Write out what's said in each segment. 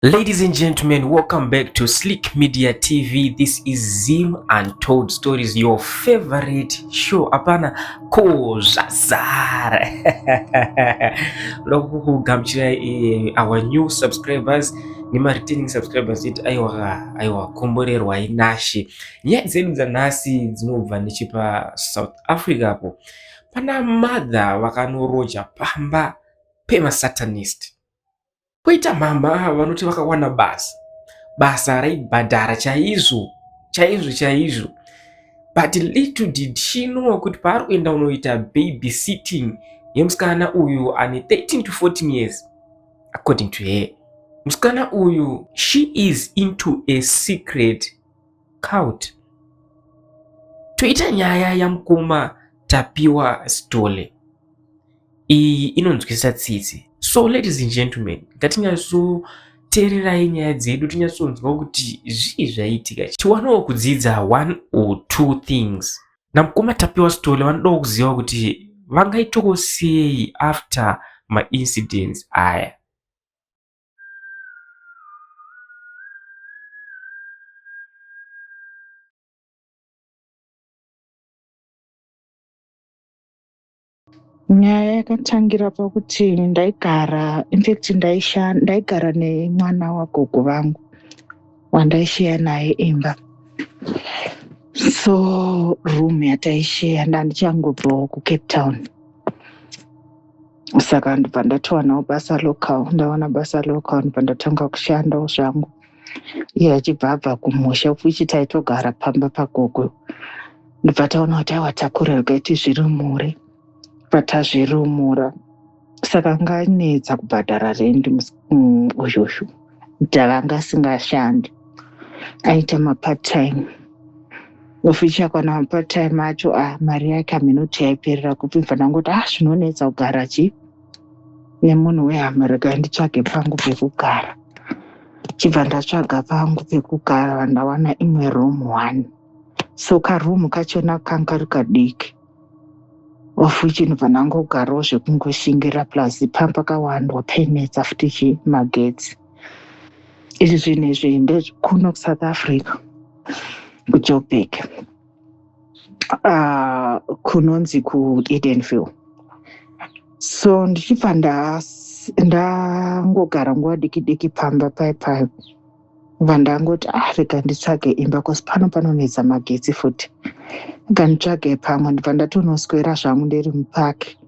Ladies and gentlemen, welcome back to Slick Media TV. This is Zim Untold Stories, your favorite show. Apana ko zvazara. Ndoda kugamuchirai our new subscribers nemareturning subscribers edu. Aiwa, aiwa, komborerwai nashe. Nyaya dzedu dzanhasi dzinobva nechepa South Africa apo. Pana mother vakanoroja pamba pemasatanist. Koita mhamha vanoti vakawana basa, basa raibhadhara chaizvo chaizvo chaizvo, but little did she know kuti paari kuenda unoita baby sitting yemusikana uyu ane 13 to 14 years. According to her, musikana uyu, she is into a secret cult. Toita nyaya yamukoma Tapiwa Stole. Iyi inonzwisa tsitsi. So ladies and gentlemen, ngatinyatsoteererai nyaya dzedu, tinyatsonzwa kuti zvii zvaitika, tiwanewo kudzidza one or two things. Namukoma Tapiwa Stole vanodawo kuziva kuti vangaitawo sei after maincidents aya. Nyaya yakatangira pakuti ndaigara, infact ndaigara nemwana wagogo vangu wandaisheya naye imba. So room yataisheya, ndandichangobvawo kuCape Town, saka ndibva ndatowanawo basa local. Ndawana basa local, ndibva ndatanga kushandawo zvangu. Iye achibva abva kumusha, which taitogara pamba pagogo. Ndibva taona kuti aiwa, takura, regai tizvirumure. Patazvirumura, saka anga anetsa kubhadhara rendi uyushu. Ndavanga asingashandi, aita mapart time, of which akwana mapart time acho, ah, mari yake haminoti yaiperera kupi. Bva ndangoti, ah, zvinonetsa kugara chi nemunhu wehama, regai nditsvage pangu pekugara. Chibva ndatsvaga pangu pekugara, vandawana imwe room one. So karoom kachona kanga kari kadiki, of which ndobva ndangogarawo zvekungoshingira. Plus pamba pakawandwa, painetsa futi chi magetsi. Izvi zvinhu izvi ndezvekuno kuSouth Africa, kuJoburg, kunonzi kuEdenville. So ndichibva ndangogara nguva diki diki pamba pai pai, bva ndangoti, ah, rega nditsvage imba, cause pano panonetsa magetsi futi, rega nditsvage pamwe. Ndibva ndatonoswera zvangu ndiri mupaki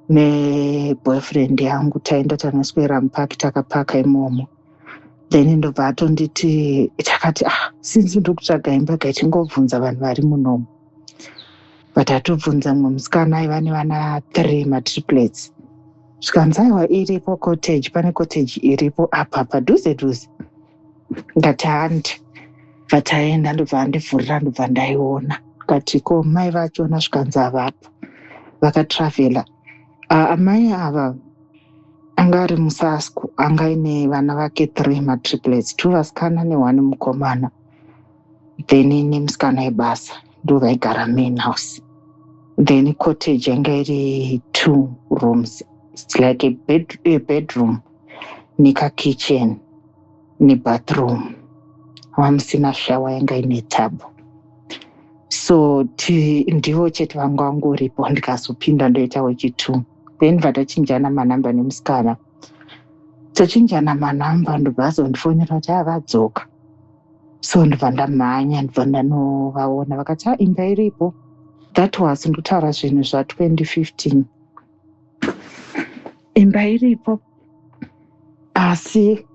neboyfriend yangu. Taenda tanoswera mupaki, takapaka imomo. Then ndobva atonditi, takati, ah, since ndiri kutsvaga imba, gaitingobvunza vanhu vari munomu. But atobvunza mumwe musikana aiva nevana three, matriplets. Zvikanzi, aiwa, iripo cottage, pane cottage iripo apa padhuze dhuze. Ndati handi. Bva taenda, ndobva andivhurira, ndobva ndaiona. Kati, ko mai vachona? Zvikanzi havapo, vakatravhela. Amai ava anga ari musasco, anga aine vana vake three, matriplets, two vasikana neone mukomana, then nemusikana webasa. Ndo vaigara main house. Then cottage yanga iri two rooms. It's like a bedroom nekakitchen nebathroom, vamusina shower, yanga ine tub. So ndivo chete vanga vangoripo. Ndikazopinda, ndoita wechi2. Then bva manhamba nemusikana, tachinjana manhamba, ndobva azondifonera kuti avadzoka. So ndobva ndamhanya, ndobva ndanovaona. Vakati, a, imba iripo. That was, ndikutaura zvinhu zva2015. Imba iripo, asi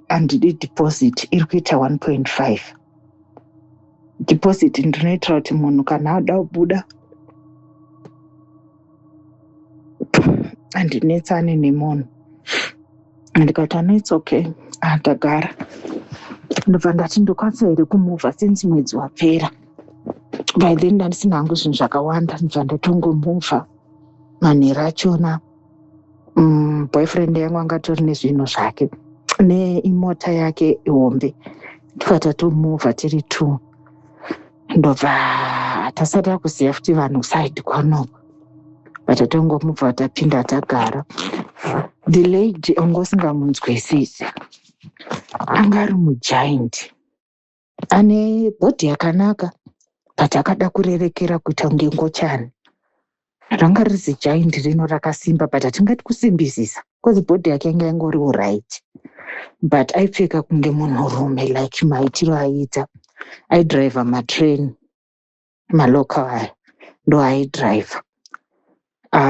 handidi deposit iri kuita 1.5. Deposit ndinoitira kuti munhu kana ada kubuda handinetsane nemunhu. Ndikati, ano, it's okay. Ndagara. Ndobva ndati, ndokwanisa here kumuvha since mwedzi wapera? By then ndandisina hangu zvinhu zvakawanda. Ndobva ndatongomuvha manheru achona. Boyfriend yangu angatori nezvinhu zvake neimota yake hombe. Tobva tatomuvha tiri two. Ndobva tasati takuziva futi vanhu side kwanoko. But atangomubva tapinda, tagara, the lady anga usingamunzwisisi, anga ari mugiant, ane body yakanaka, but akada kurerekera kuita kunge ngochani. Ranga riri zigiant rino rakasimba, but hatingati kusimbisisa because body yake yanga ingoriwo right, but aipfeka kunge munhurume, like maitiro aiita. Aidhiraivha matrain, malocal aya ndo aidhiraivha.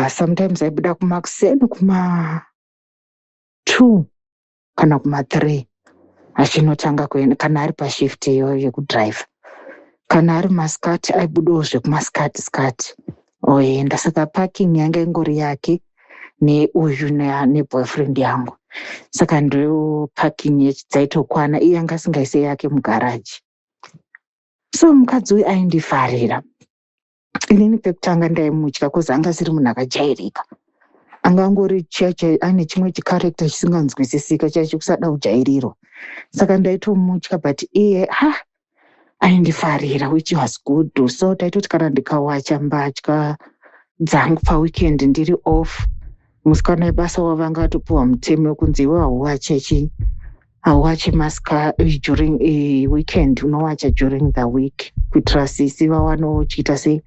Sometimes aibuda kumakuseni kuma-2 kana kuma-3 achinotanga kuenda, kana ari pashift iyoyo yekudhiraivha. Kana ari masikati, aibudawo zvekumasikati sikati oenda. Saka parking yanga ingori yake neuyu neboyfriend yangu, saka ndo parking dzaitokwana. Iye anga asingaise yake mugaraji. So mukadzi uyu aindifarira. Inini pekutanga ndaimutya because anga asiri munhu akajairika, angangori chiya aine chimwe chicharacter chisinganzwisisika chaicho, kusada kujairirwa, saka ndaitomutya. But iye ha, aindifarira, which was good. So taitoti kana ndikawacha mbatya dzangu paweekend ndiri off, musikana webasa wavo anga atopiwa mutemo wekunzi, "Iwe hauwache chi hauwache maska during weekend, unowacha during the week," kuitira sisi vawanewo chiita sei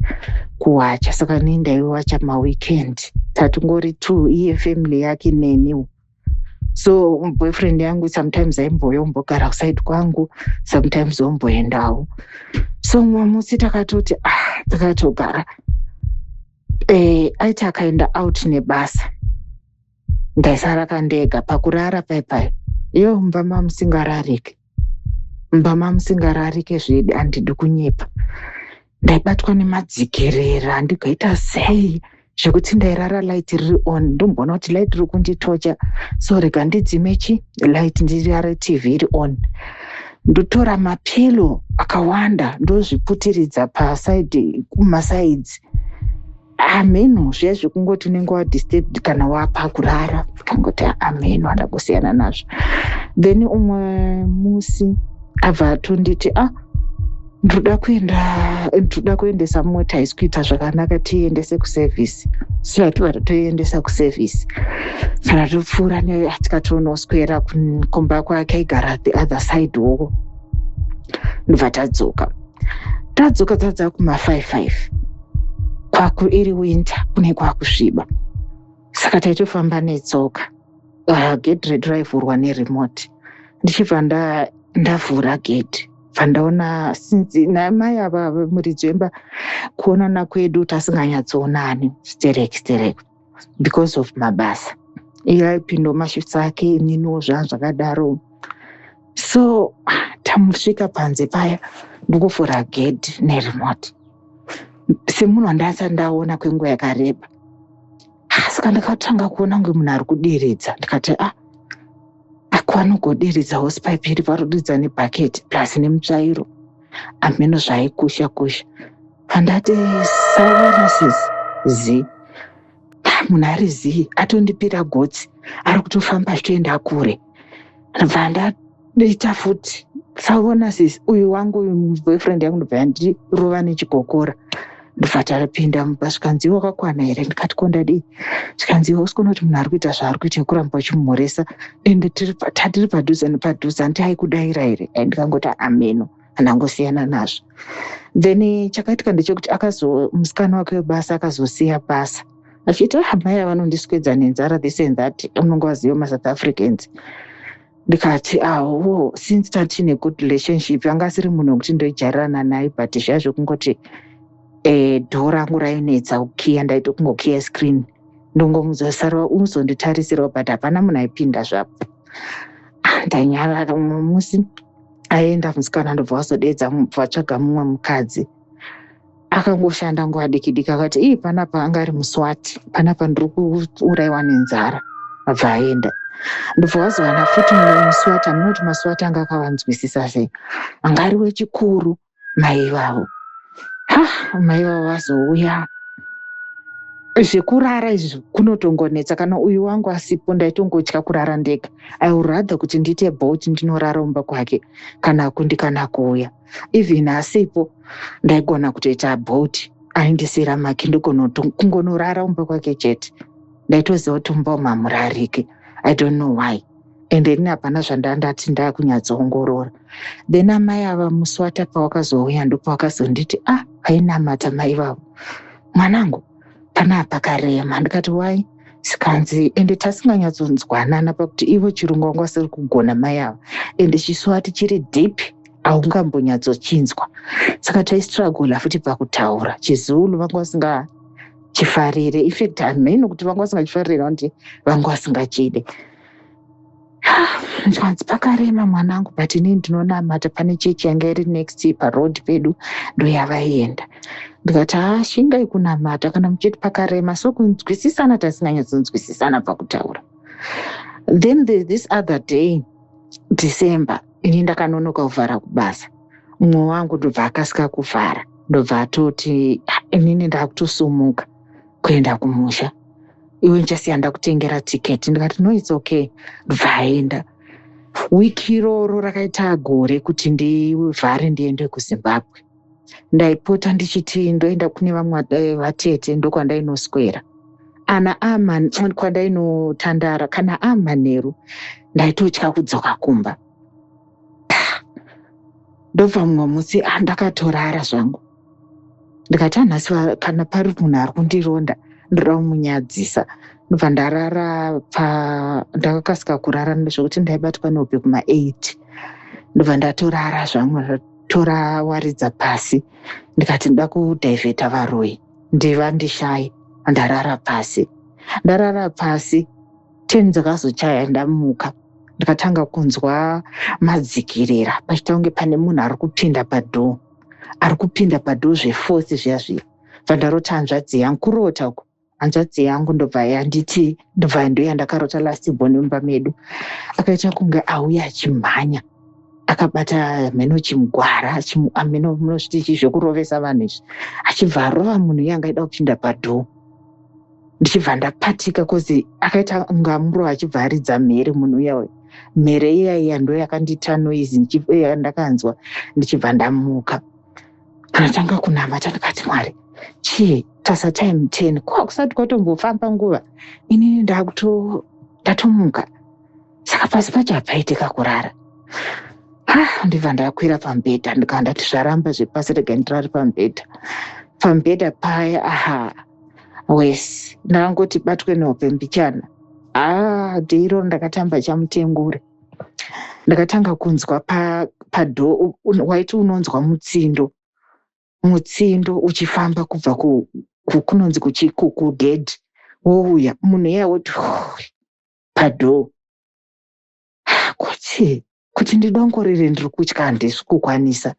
kuwacha. Saka nii ndaiwacha maweekend, tatingori two, iye, family yake, neniwo. So boyfriend yangu sometimes aimbouya ombogara kuside kwangu, sometimes omboendawo. So mumwe musi takatoti, ah, takatogara, aiti akaenda out nebasa, ndaisara kandega pakurara. Paipai iyo mumba mamusingararike, mumba mamusingararike zvedi, handidi kunyepa. Ndaibatwa nemadzikerera, ndigaita sei zvekuti ndairara light riri on. Ndomboona kuti light riri kunditocha, so rega ndidzime chi light, ndirare TV iri on. Ndotora mapillow akawanda, ndozviputiridza paside, kumasides. Ameno zviya zvekungoti unenge wadisturbed kana wapa kurara, kangoti ameno handangosiyana nazvo. Then umwe musi abva atonditi, "Ah, ndoda kuenda, ndoda kuendesa mota, haisi kuita zvakanaka, tiiendese kuservice." So atibva tatoiendesa kuservice. Kana topfuura, tikatonoswera kumba kwake, aigara the other side woko. Ndobva tadzoka, tadzoka tadza kuma5 5, kwaku iri winter, kune kwakusviba, saka taitofamba netsoka. Gedhi redu raivhurwa neremote. Ndichibva ndavhura gedhi, bva ndaona sinzi namai ava muridzi wemba. Kuonana kwedu tasinganyatsoonani stereki stereki because of mabasa. Iye aipindawo mashifts ake, ininiwo zvaa zvakadaro. So tamusvika panze paya, ndokuvhura gedhi neremote semunhu wandasati ndaona kwenguva yakareba. Saka ndakatanga kuona kunge munhu ari kudiridza. Ndikati, "A, ako anogodiridza hosepipe iri, parikudiridza nebhaketi plus nemutsvairo." Ameno zvaaikusha kusha. Pandati, "Sawubona sisi," zi munhu ari zii, atondipira gotsi, ari kutofamba achitoenda kure. Ndobva ndaita futi, "Sawubona sisi." Uyu wangu uyu boyfriend yangu ndobva yandirova nechikokora. Ndobva tapinda mumba, zvikanzi, "Wakakwana here?" Ndikati, "Ko ndadii?" Zvikanzi, "Iwe usikuona kuti munhu ari kuita zvaari kuita, yekuramba uchimumhoresa, ende tatiri padhuze nepadhuze, handiti aikudayira here?" Ndikangoti, "Ameno, handangosiyana nazvo." Then chakaitika ndechekuti akazo musikana wake webasa akazosiya basa achiti, "Ah, mai ava vanondiswedza nenzara," this and that, unonge waziva maSouth Africans. Ndikati, "Awo, since tatine good relationship, anga asiri munhu wekuti ndoijarirana naye, but zviya zvekungoti door rangu rainetsa kukiya, ndaito kungokiya screen, ndongomuzosara uzonditarisirawo, but hapana munhu aipinda zvapo." Ah, ndanyarara. Umwe musi aenda musikana, ndobva wazodedza, vatsvaga mumwe mukadzi akangoshanda nguva diki diki. Akati, "Ii, panapa," anga ari muswati, "panapa ndiri kuurayiwa nenzara." Abva aenda. Ndobva wazowana futi mumwe muswati. Hamuna kuti maswati anga akavanzwisisa sei, anga ari wechikuru mai vavo. Ha, mai vavo vazouya. Zvekurara izvi kunotongonetsa. Kana uyu wangu asipo, ndaitongotya kurara ndega. I would rather kuti ndiite Bolt, ndinorara mumba kwake kana kundikana kuuya. Even asipo, ndaigona kutoita Bolt. Aindisiyira maki kungonorara kumba kwake chete. Ndaitoziva kuti mumba umu hamurariki. I don't know why, and ini hapana zvandandati ndakunyatsoongorora. Then amai ava musi watapa wakazouya, ndopawakazonditi, "Ah, vainamata mai vavo, mwanangu, panapa pakarema." Ndikati, "Why?" Sikanzi ende tasinganyatsonzwanana pakuti ivo chirungu vanga vasiri kugona mai ava, ende chiSwati chiri deep, haungambonyatsochinzwa, saka taistruggle futi pakutaura chiZulu. Vanga vasingachifarire. In fact, hameno kuti vanga vasingachifarire kuti vanga vasingachide. Ndikanzi, "Pakarema, mwanangu, but inini ndinonamata." Pane chechi yanga iri next paroad pedu, ndoyavaienda. Ndikati, "Ha, shingai kunamata kana muchiti pakarema." So kunzwisisana tasinganyatsonzwisisana pakutaura. Then this other day, December, ini ndakanonoka kuvhara kubasa. Mumwe wangu ndobva akasika kuvhara, ndobva atoti, "Inini ndakutosumuka kuenda kumusha, iwe ndichasiya ndakutengera tiketi." Ndikati, "No, it's okay." Ndobva aenda. Wiki iroro rakaita gore kuti ndivhare ndiende kuZimbabwe. Ndaipota ndichiti ndoenda kune vamwe vatete, ndokwandainoswera ana ama kwandainotandara. Kana amanheru ndaitotya kudzoka kumba. Ndobva mumwe musi ndakatorara zvangu, ndikati, "Anhasi kana pari munhu ari kundironda, ndoda kumunyadzisa." Ndobva ndarara pa ndakakasika kurara zvokuti ndaibatwa nehope kuma8. Ndobva ndatorara zvangu, ndatora waridza pasi, ndikati ndoda kudhaivheta varoyi ndiva ndishaye. Ndarara pasi, ndarara pasi, 10 dzakazochaya, ndamuka, ndikatanga kunzwa madzikirira, pachiita kunge pane munhu ari kupinda padoor, ari kupinda padoor zveforce zviya zviya. Bva ndarota hanzvadzi yangu. Kurota uku, hanzvadzi yangu ndobva yanditi, ndobva ndoya ndakarota last born mumba medu, akaita kunge auya achimhanya akabata mheno chimugwara, amheno munozviti chii, zvekurovesa vanhu izvi, achibva arova munhu iye angaida kupinda padoor. Ndichibva ndapatika cause akaita kunge amurova, achibva aridza mhere munhu uya uya. Mhere iya iya ndo yakandiita noise yandakanzwa, ndichibva ndamuka, ndatanga kunamata. Ndikati, "Mwari, chii?" Tasa time 10 kwa kusati kwatombofamba nguva, inini ndakuto ndatomuka, saka pasi pacho hapaitika kurara. Ndibva ndakwira pamubhedha, ndikava ndati zvaramba zvepasi, rega ndirare pamubhedha. Pamubhedha paya, aha, wesi ndakangoti batwe nehope mbichana. Haa, day iroro ndakatamba chamutengure. Ndakatanga kunzwa padoor, waiti unonzwa mutsindo, mutsindo uchifamba kubva kunonzi kugedhi, wouya munhu iya woti padoor. Kuti ndidongorere, ndiri kutya, handisi kukwanisa.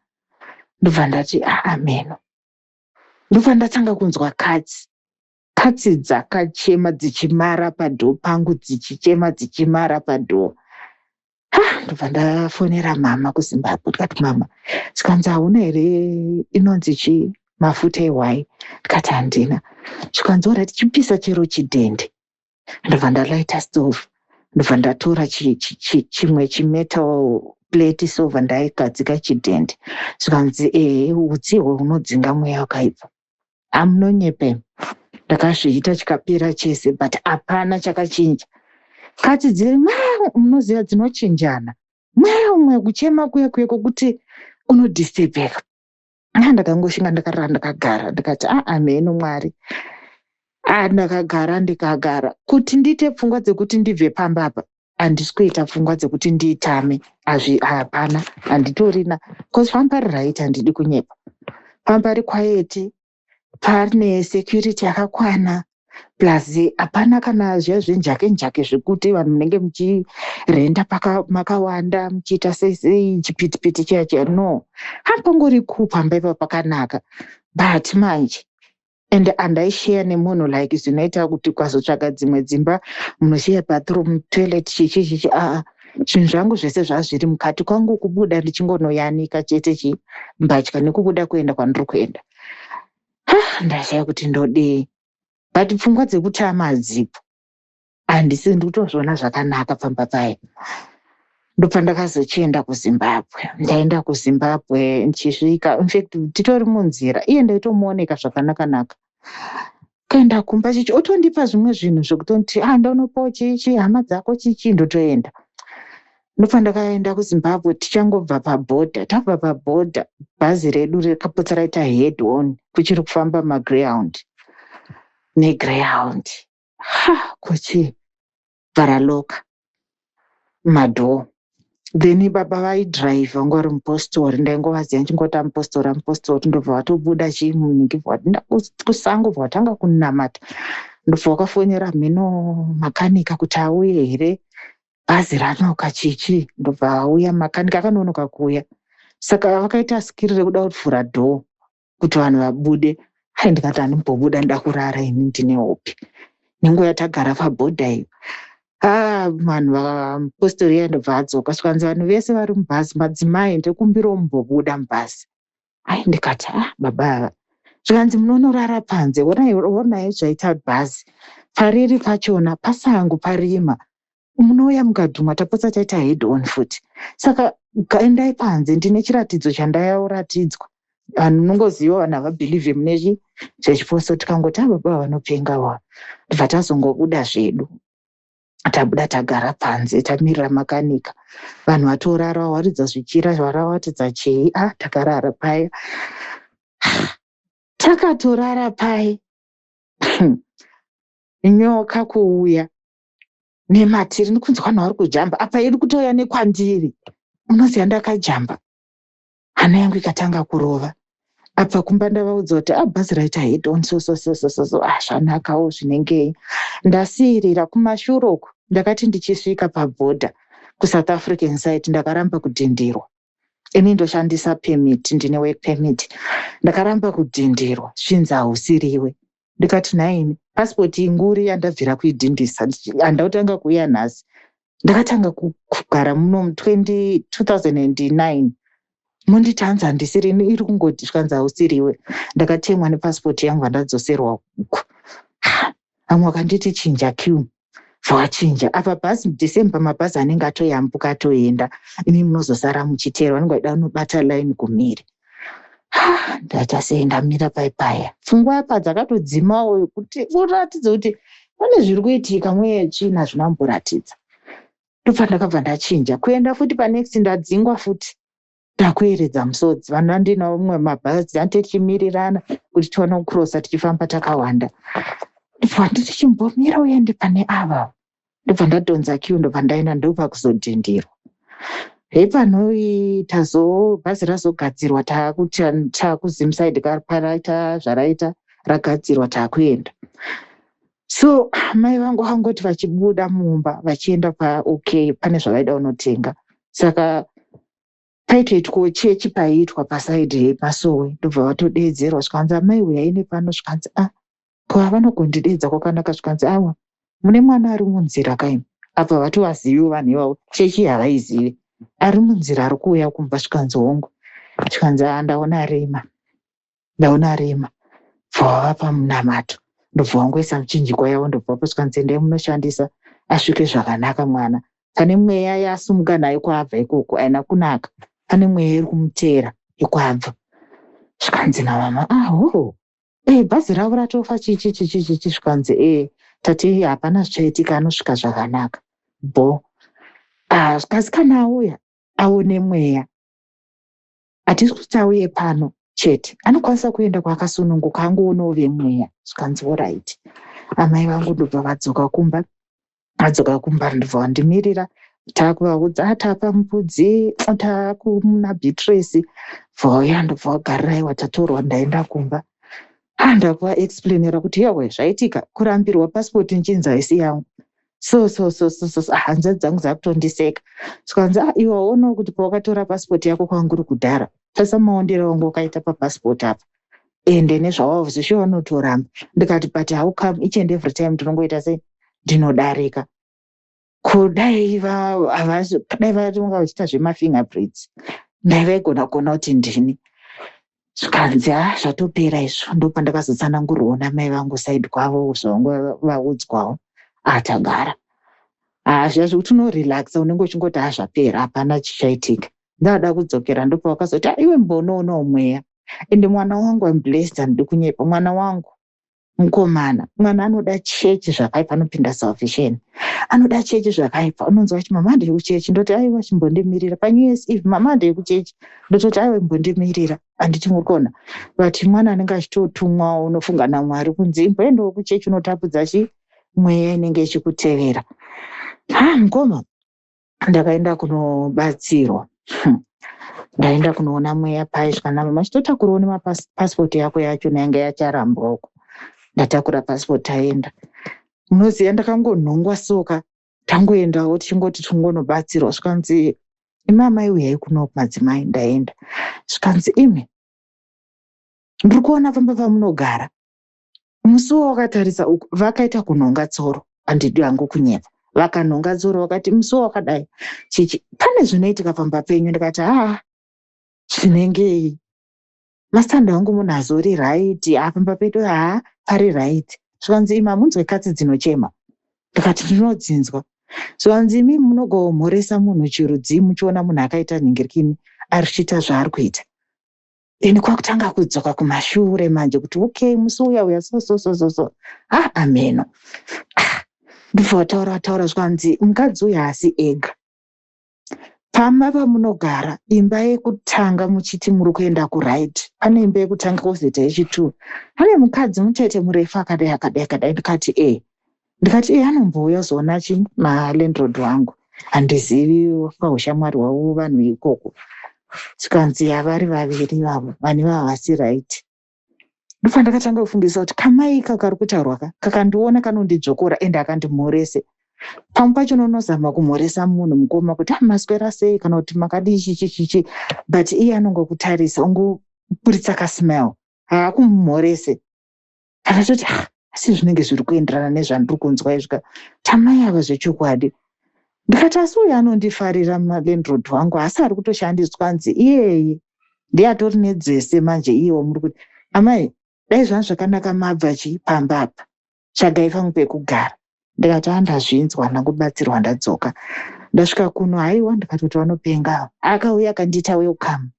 Ndobva ndati, "Ameno." Ndobva ndatanga kunzwa katsi, katsi dzakachema dzichimara padoor pangu, dzichichema dzichimara padoor. Ndobva ndafonera mama kuZimbabwe, ndikati, "Mama." Zvikanzi, "Hauna here inonzi chii, mafuta ehwai?" Ndikati, "Handina." Zvikanzi, "Alright, chipisa chero chidhende." Ndobva ndalaita stove, ndobva ndatora chimwe chimetal plate, sobva ndaigadzika chidhende. Zvikanzi, "Ehe, utsi ihwo hunodzinga mweya wakaipa." Hamunonyepe, ndakazviita chikapera chese, but hapana chakachinja. Katsi dziri munoziva dzinochinjana, mwe kuchema kuya kuya kwokuti unodisturbeka. Ndakangoshinga, ndakarara, ndakagara, ndikati, "Aa, mheno Mwari." Ndakagara, ndikagara kuti ndiite pfungwa dzekuti ndibve pamba apa. Handisi kuita pfungwa dzekuti nditame, hapana, handitorina, because pamba pari right, handidi kunyepa. Pamba pari quiet, pane security yakakwana, plus hapana kana zviya zvenjake njake zvekuti vanhu munenge muchirenda makawanda, muchiita sei sei, chipitipiti chiya chiya. No, hapangori cool pamba ipapo, pakanaka. But manje and handaisheya nemunhu like zvinoita kuti ukazotsvaga dzimwe dzimba munosheya bathroom, toilet, chichi chichi. Aa, zvinhu zvangu zvese zvazviri mukati kwangu, kubuda ndichingonoyanika chete chi mbatya nekubuda kuenda kwandiri kuenda. Ndashaya kuti ndodei, but pfungwa dzekutama hadzipo, handisi ndikutozviona zvakanaka pamba paya. Ndobva ndakazochienda kuZimbabwe. Ndaenda kuZimbabwe, ndichisvika, infact titori munzira, iye ndaitomuoneka zvakanaka-naka. Kuenda kumba chichi otondipa zvimwe zvinhu zvekutoti ah, ndonopawo chichi hama dzako chichi, ndotoenda. Ndobva ndakaenda kuZimbabwe. Tichangobva pabhodha, tabva pabhodha, bhazi redu rakapotsa raita head on, kuchiri kufamba maGreyhound neGreyhound. Ha, kuchi bva raloka madoor. Then baba vaidhiraivha vanga vari mupostori. Ndaingovaziva ndichingoti amupostori, amupostori. Ndobva vatobuda chimunhingi, bva kusango, bva vatanga kunamata. Ndobva vakafonera mhino makanika kuti auye here, bhazi ranoka chichi. Ndobva auya makanika, akanonoka kuuya, saka vakaita skiri rekuda kuvhura door kuti vanhu vabude. Ai, ndikati handimbobuda, nda kurara ini, ndine hope nenguva yatagara pabhodha iyo. Ah, vanhu vapostori iya ndobva adzoka, zvikanzi vanhu vese vari mubhazi, madzimai, ndikumbirawo mumbobuda mubhazi. Ai, ndikati ah, baba ava. Zvikanzi munonorara panze, onai zvaita bhazi, pariri pachona pasango, parima, munouya mukadhuma, tapotsa taita head on futi, saka endai panze. Ndine chiratidzo chandauratidzwa. Vanhu munongoziva, vanhu havabhilivhe mune chi zvechiposto. Tikangoti a baba vanopenga wa. Ndibva tazongobuda zvedu. Tabuda, tagara panze, tamirira makanika. Vanhu vatorara, waridza zvichira, varawaridza chei. A, takarara paya, takatorara pai, nyoka kuuya nematiri. Ndikunzwa vanhu vari kujamba apa, iri kutouya nekwandiri. Unoziva, ndakajamba, hana yangu ikatanga kurova. Apa kumba ndavaudza kuti a bhazi raita head on, so so so so so so. Ah, zvanakawo zvinengei. Ndasiyirira kumashure uku. Ndakati ndichisvika pabhodha kuSouth African side, ndakaramba kudhindirwa. Ini ndoshandisa permit, ndine work permit. Ndakaramba kudhindirwa, zvinzi hausiriwe. Ndikati nhaini, pasipoti inguri yandabvira kuidhindisa, handakutanga kuuya nhasi. Ndakatanga kugara muno 2009, monditi hanzi handisiri. Iri kungoti zvikanzi hausiriwe. Ndakatemwa nepasipoti yangu, handadzoserwa uku. Vamwe vakanditi chinja queue, vachinja. Apa bhazi December, mabhazi anenge atoyambuka, atoenda, imi munozosara muchiteera, vanenge vaida kunobata line kumhiri. Ndaita sei? Ndamira pai paya, pfungwa apa dzakatodzimawo kuti uratidze kuti pane zviri kuitika, mweya tsvina zvinamboratidza. Ndobva ndakabva ndachinja kuenda futi panext, ndadzingwa futi, ndakueredza musodzi. Vanhu vandinawo mumwe mabhazi ante tichimirirana kuti tione kukurosa, tichifamba takawanda. Ndobva nditi chimbomira uende pane ava. Ndobva ndadhonza queue, ndobva ndaenda, ndobva kuzodhindirwa. Hepanoi tazo bhazi razogadzirwa, takuZimside, paraita zvaraita, ragadzirwa, taakuenda. So mai vangu vangoti vachibuda mumba vachienda paOK, pane zvavaida kunotenga, saka paitoitwawo chechi, paiitwa paside yemasowe. Ndobva vatodeedzerwa, zvikanzi amai uyai nepano. Zvikanzi a ah, ko havanogondideedza kwakanaka. Zvikanzi awa, mune mwana ari munzira kaini. Apa vatovaziviwo vanhu ivavo, chechi havaizivi. Ari munzira, ari kuuya kumba. Zvikanzi hongu. Zvikanzi a, ndaona rima, ndaona rima. Bva vavapa munamato, ndobva vangoisa muchinjikwa yavo, ndobva vapo. Zvikanzi endai munoshandisa, asvike zvakanaka mwana. Pane mweya yasumuka nayo kwaabva ikoko, haina kunaka, pane mweya iri kumuteera ikwaabva. Zvikanzi namama, aho e bhazi ravo ratofa, chichi chichi chichi. Zvikanzi e tati hapana zvichaitika, anosvika zvakanaka bo. Ah, kasi kana auya aone mweya, hatisi kuti auye pano chete, anokwanisa kuenda kwaakasununguka, angoonawo vemweya. Zvikanzi alright. Amai vangu ndobva vadzoka kumba. Adzoka kumba, ndobva vandimirira. Taakuvaudza tapa mbudzi, taakumuna Beatrice. Bvauya, ndobva vagarira. Tatorwa, ndaenda kumba. Ndakuvaexplainera kuti yawe zvaitika, kurambirwa pasipoti nchinzi haisi yangu, so so so so so. Hanzvadzi dzangu dzakutondiseka. Zvikanzi ah, iwe waonawo kuti pawakatora pasipoti yako kwanguri kudhara, tarisa maondero wangu wakaita papasipoti apa, ende nezvawavo zveshe vanotoramba. Ndikati but how come each and every time ndinongoita sei, ndinodarika kudai, dai vatonga vachiita zvemafingerprints, ndai vaigona kuona kuti ndini. Zvikanzi ha, zvatopera izvo. Ndopandakazotsanangurwawo namai vangu side kwavo zvavanga vaudzwawo. Atagara. Haa, zviya zvekuti unorelaxa, unenge uchingoti, "Ha, zvapera, hapana chichaitika." Ndada kudzokera, ndopavakazoti, "Ah, iwe, mbonoonawo mweya." Ende mwana wangu, I'm blessed, handidi kunyepa, mwana wangu mukomana, mwana anoda chechi zvakaipa, anopinda Salvation, anoda chechi zvakaipa. Unonzwa kuti, "Mama, ndeyekuchechi." Ndoti, "Aiwa, chimbondimirira." PaNew Year's Eve, "Mama, ndeyekuchechi." Ndototi, "Aiwa, imbondimirira." Handiti muri kuona? But mwana anenge achitotumwawo, unofunga naMwari kunzi imboendawo kuchechi, unotapudza chi mweya inenge ichikutevera. Ha, mukoma, ndakaenda kunobatsirwa. Ndaenda kunoona mweya paiswa namama, chitotakurawo nemapasipoti yako yacho yanga yacharambwa uko. Ndatakura pasipoti, aenda. Munoziva, ndakangonhongwa soka, tangoendawo tichingoti tingonobatsirwa. Zvikanzi, "Imi amai, uyai kuno madzimai." Ndaenda, zvikanzi, "Imi, ndiri kuona pamba pamunogara, musuwo wakatarisa uku." Vakaita kunhonga tsoro, handidi hangu kunyepa, vakanhonga tsoro, vakati, "Musuwo wakadai chichi, pane zvinoitika pamba penyu." Ndikati, "Haa, zvinengei? Masitandi angu munhu azori right, pamba pedu haa, pari right." Zvikanzi, "Imi, hamunzwe katsi dzinochema?" Ndikati, "Ndinodzinzwa." Zvikanzi, "Imi munogomhoresa munhu chirudzii muchiona munhu akaita nhingirikini, ari kuchiita zvaari kuita?" Ini kwakutanga kudzoka kumashure manje kuti, okay, musi uya uya, so so so so so, ah, ameno. Ndobva vataura, vataura, zvikanzi, "Mukadzi uyu haasi ega pamba pamunogara. Imba yekutanga muchiti muri kuenda kuright, pane imba yekutanga, kwozoita yechi2, pane mukadzi mutete murefu akadai akadai akadai." Ndikati, "E." Ndikati, "E, anombouya uzoona chi malandlord wangu, handizivi paushamwari hwavo vanhu ikoko." Zvikanzi, "Havari vaviri vavo vane vava vasi right." Ndopa ndakatanga kufungisa kuti kamai kakari kutaurwa ka kakandiona kanondidzvokora, ende akandimhorese. Pamwe pacho unozama kumhoresa munhu, mukoma, kuti, "Ah, maswera sei?" kana kuti, "Makadii?" chichi chichi, but iye anongokutarisa, ongoburitsa kasmile, haakumhorese. Akatoti, "Ah, asi zvinenge zviri kuenderana nezvandiri kunzwa izvi tamai ava zvechokwadi." Ndikati, "Asi uyu anondifarira malandlord wangu, asi ari kutoshandiswa nzi iyeye ndiye atori nedzese manje." Iyewo muri kuti, "Amai, dai zvanga zvakanaka mabva chi pamba apa, tsvagai pamwe pekugara." Ndikati, "Andazvinzwa, ndangobatsirwa, ndadzoka." Ndasvika kuno, haiwa, ndikatoti vanopenga. Akauya akandiita welcome,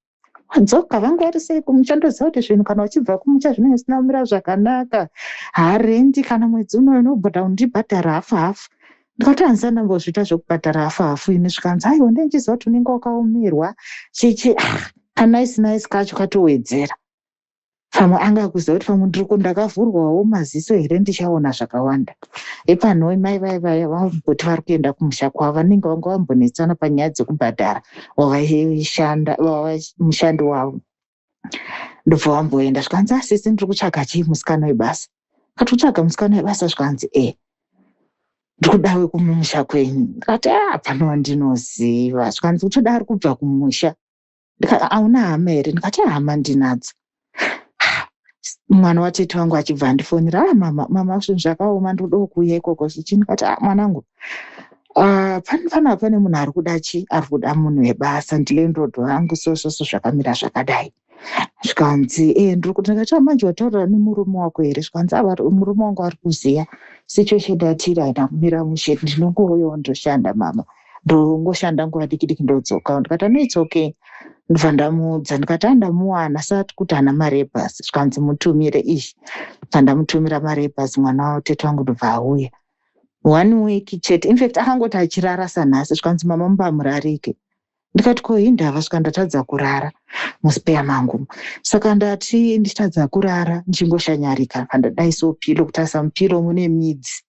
"Wadzoka, vanga vari sei kumusha? Ndoziva kuti zvinhu kana uchibva kumusha zvinenge zvisina kumira zvakanaka. Harendi kana mwedzi unoyo unobhadhara, undibhadhara hafu hafu." Ndikati, "Handisati ndambozviita zvekubhadhara hafu hafu ini." Zvikanzi, "Aiwa, ndendichiziva kuti unenge wakaomerwa chichi." Kanice nice kacho katowedzera. Pamwe anga kuziva kuti pamwe ndiri ndakavhurwawo maziso here, ndichaona zvakawanda. Epanhoi mai vai vaya vamboti vari kuenda kumusha kwavo, vanenge vanga vambonetsana panyaya dzekubhadhara wavaishanda mushandi wavo, ndobva vamboenda. Zvikanzi, "Asisi, ndiri kutsvaga chii musikana webasa." Kati, "Kutsvaga musikana webasa?" Zvikanzi, "E, ndikuda wekumusha kwenyu." Ndikati, "A, pano wandinoziva." Zvikanzi, "Utoda ari kubva kumusha?" "Hauna hama here?" Ndikati, "Hama ndinadzo." Mwana watete wangu achibva andifonera, "Ah, mama, mama, zvinhu zvakaoma, ndodawo kuuya ikoko zvichi." Ndikati, "Ah, mwanangu, panapa pane munhu ari kuda chi ari kuda munhu webasa, ndilandlord vangu, so so so, zvakamira zvakadai." Zvikanzi, "E, ndiri kuti." Ndikati, "Manje wataurira nemurume wako here?" Zvikanzi, "Murume wangu ari kuziya situation yatiri, haina kumira mushe. Ndinongouyawo ndoshanda, mama, ndongoshanda nguva diki diki, ndodzoka." Ndikati, "No, it's okay." Ndobva ndamuudza, ndikati, "Andamuwana sati kuti haana mari yebhasi." Zvikanzi, "Mutumire izvi." Bva ndamutumira mari yebhasi mwana watete wangu, ndobva auya one week chete. Infact akangoti achirara sanhasi, zvikanzi, "Mama, mubamurarike." Ndikati, "Ko hindava?" Svika ndatadza kurara muspare mangu, saka ndati ndichitadza kurara ndichingoshanyarika. Pandadaisawo pillow, kutarisa mupillow mune midzi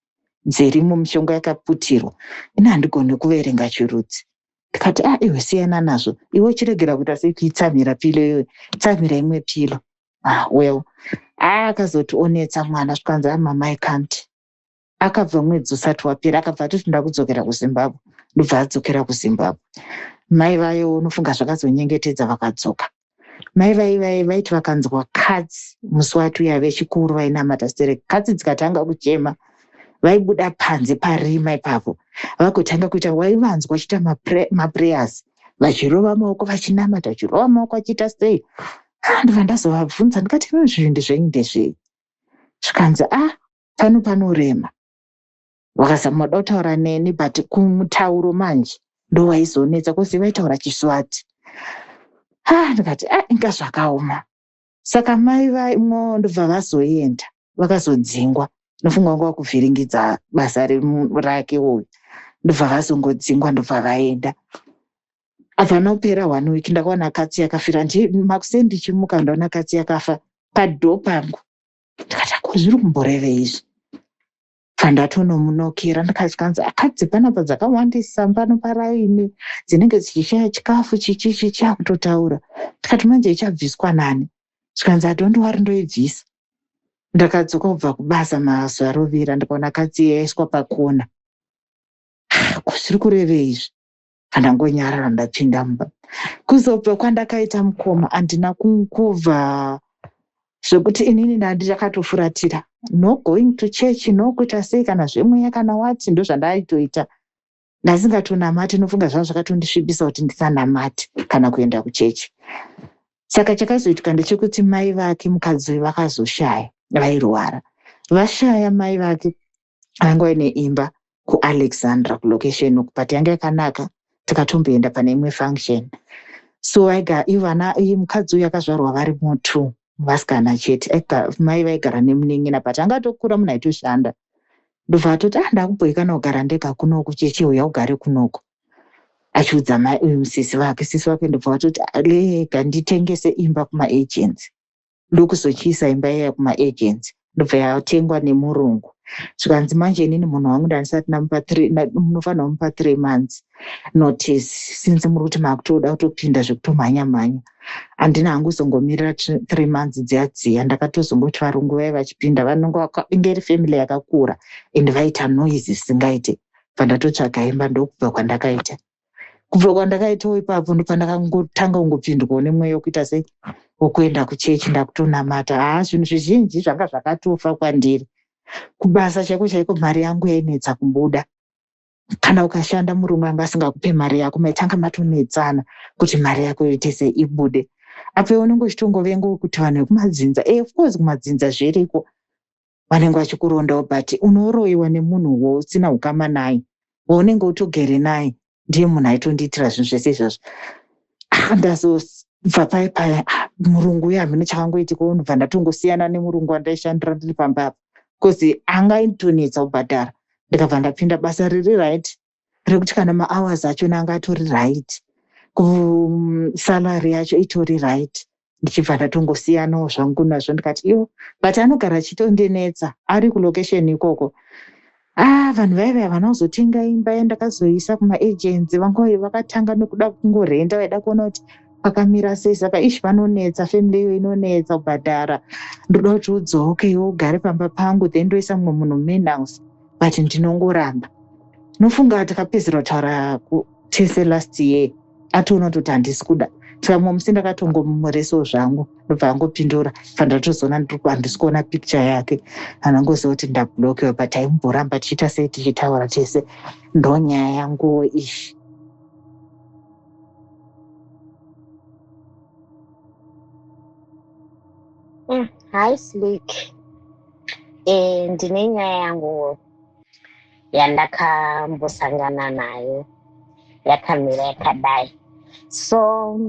dzirimo, mishonga yakaputirwa. Ini handigoni kuverenga chirudzi. Ndikati, "A, iwe, siyana nazvo iwe, chiregera kuita sekuitsamhira pillow iyoyo, tsamhira imwe pillow." Ah, well, akazoti onetsa mwana, zvikanzi, "Amama, I can't." Akabva mwedzi usati wapera, akabva atoti, "Ndakudzokera kuZimbabwe." Ndobva adzokera kuZimbabwe. Mai vayo, unofunga zvakazonyengetedza, vakadzoka. Mai vai vai vaiti vakanzwa katsi musi wati uya, vechikuru vainamata stereki, katsi dzikatanga kuchema, vaibuda panze parima ipapo, vagotanga kuita, waivanzwa vachiita maprayers, vachirova maoko, vachinamata, vachirova maoko, vachiita sei. Ah, ndobva ndazovabvunza, ndikati, "Ino zvinhu zvenyu ndezvei?" Zvikanzi, "A, pano panorema." Vakazama kuda kutaura neni but kumutauro manje ndowaizonetsa cause vaitaura chiswati. Ah, ndikati ah, inga zvakaoma. Saka mai vaimo ndobva vazoenda vakazodzingwa. Ndofunga vanga vakuvhiringidza basa rake uyu. Ndobva vazongodzingwa ndobva vaenda. Havana kupera one week ndakaona katsi yakafira makuseni ndichimuka ndaona katsi yakafa padhoo pangu. Ndikati ko zviri kumborevei izvi? Bva ndatonomunokera ndikati akadzi panapa dzakawandisa pano paraini dzinenge dzichishaya chikafu chichi chichi akutotaura. Ndikati manje ichabviswa nani? Zvikanzi don't worry ndoibvisa. Ndakadzoka kubva kubasa mazuva rovira ndikaona katsi yaiswa pakona. Ko zviri kurevei izvi? Ndangonyarara ndapinda mumba. Kuzobva kwandakaita mukoma handina kubva zvekuti inini ndandakatofuratira no going to church no kuita sei kana zvemweya kana wati ndozvandaitoita. Ndasingatonamati nofunga zvanga zvakatondisvibisa kuti ndisanamate kana kuenda kuchechi. Saka chakazoitika ndechekuti mai vake mukadzi uyu vakazoshaya vairwara. Vashaya mai vake vanga vaine imba kuAlexandra kulocation uku but yanga yakanaka tikatomboenda pane imwe function. So vaiga ivana mukadzi uyu akazvarwa vari mutu vasikana chete. Mai vaigara nemunin'ina but anga atokura munhu aitoshanda. Ndobva atoti ah ndakubhoikana kugara ndega kunoku cheche uya ugare kunoku. Achiudza mai uyu sisi vake, sisi vake ndobva vatoti rega nditengese imba kumaagents. Ndokuzochiisa imba iya kumaagents ndobva yatengwa nemurungu. Zvikanzi manje inini munhu wangu ndandisati ndamupa munofanira kumupa 3 months notice since muri kuti makutoda kutopinda zvekutomhanya mhanya. Handina hangu kuzongomirira 3 months dziya dziya ndakatozongoti varungu vaiva vachipinda vanonga inge iri family yakakura and vaita noise zvisingaite. Bva ndatotsvaga imba ndokubva kwandakaita. Kubva kwandakaitawo ipapo ndopandakangotanga kungopindwawo nemweya wekuita sei wokuenda kuchechi ndakutonamata. Haa zvinhu zvizhinji zvanga zvakatofa kwandiri. Kubasa chaiko chaiko mari yangu yainetsa kubuda. Kana ukashanda murume anga asingakupe mari yako maitanga matonetsana kuti mari yako yoite sei ibude. Apa unenge uchitongovengawo kuti vanhu vekumadzinza, of course kumadzinza zviriko vanenge vachikurondawo but unoroyiwa nemunhu wausina ukama naye waunenge utogere naye ndiye munhu aitondiitira zvinhu zvese izvozvo. Ndazobva paya paya murungu uya hameno chakangoitika ndobva ndatongosiyana nemurungu wandaishandira ndiri pamba apa because angaitonetsa kubhadhara. Ndikabva ndapinda basa riri right rekuti kana mahours achona anga atori right salary yacho itori right. Ndichibva ndatongosiyanawo zvangu nazvo ndikati iyo but anogara achitondinetsa ari kulocation ikoko. Ah vanhu vaiva havana kuzotenga imba yandakazoisa kumaagents vanga vakatanga nekuda kungorenda vaida kuona kuti pakamira sei saka ishi vanonetsa family iyo inonetsa kubhadhara. Ndoda kuti udzoke iwe ugare pamba pangu then ndoisa mumwe munhu main house but ndinongoramba. Nofunga takapedzera kutaura tese last year atoona kutoti handisi kuda. Saka mumwe musi ndakatongomuresawo zvangu ndobva angopindura pandatozoona handisi kuona picture yake anongoziva kuti ndablokiwa but aimboramba tichiita sei tichitaura tese ndonyaya yanguwo iyi. Hi Slick. Ndine nyaya yangu yandakambosangana nayo yakamira yakadai. So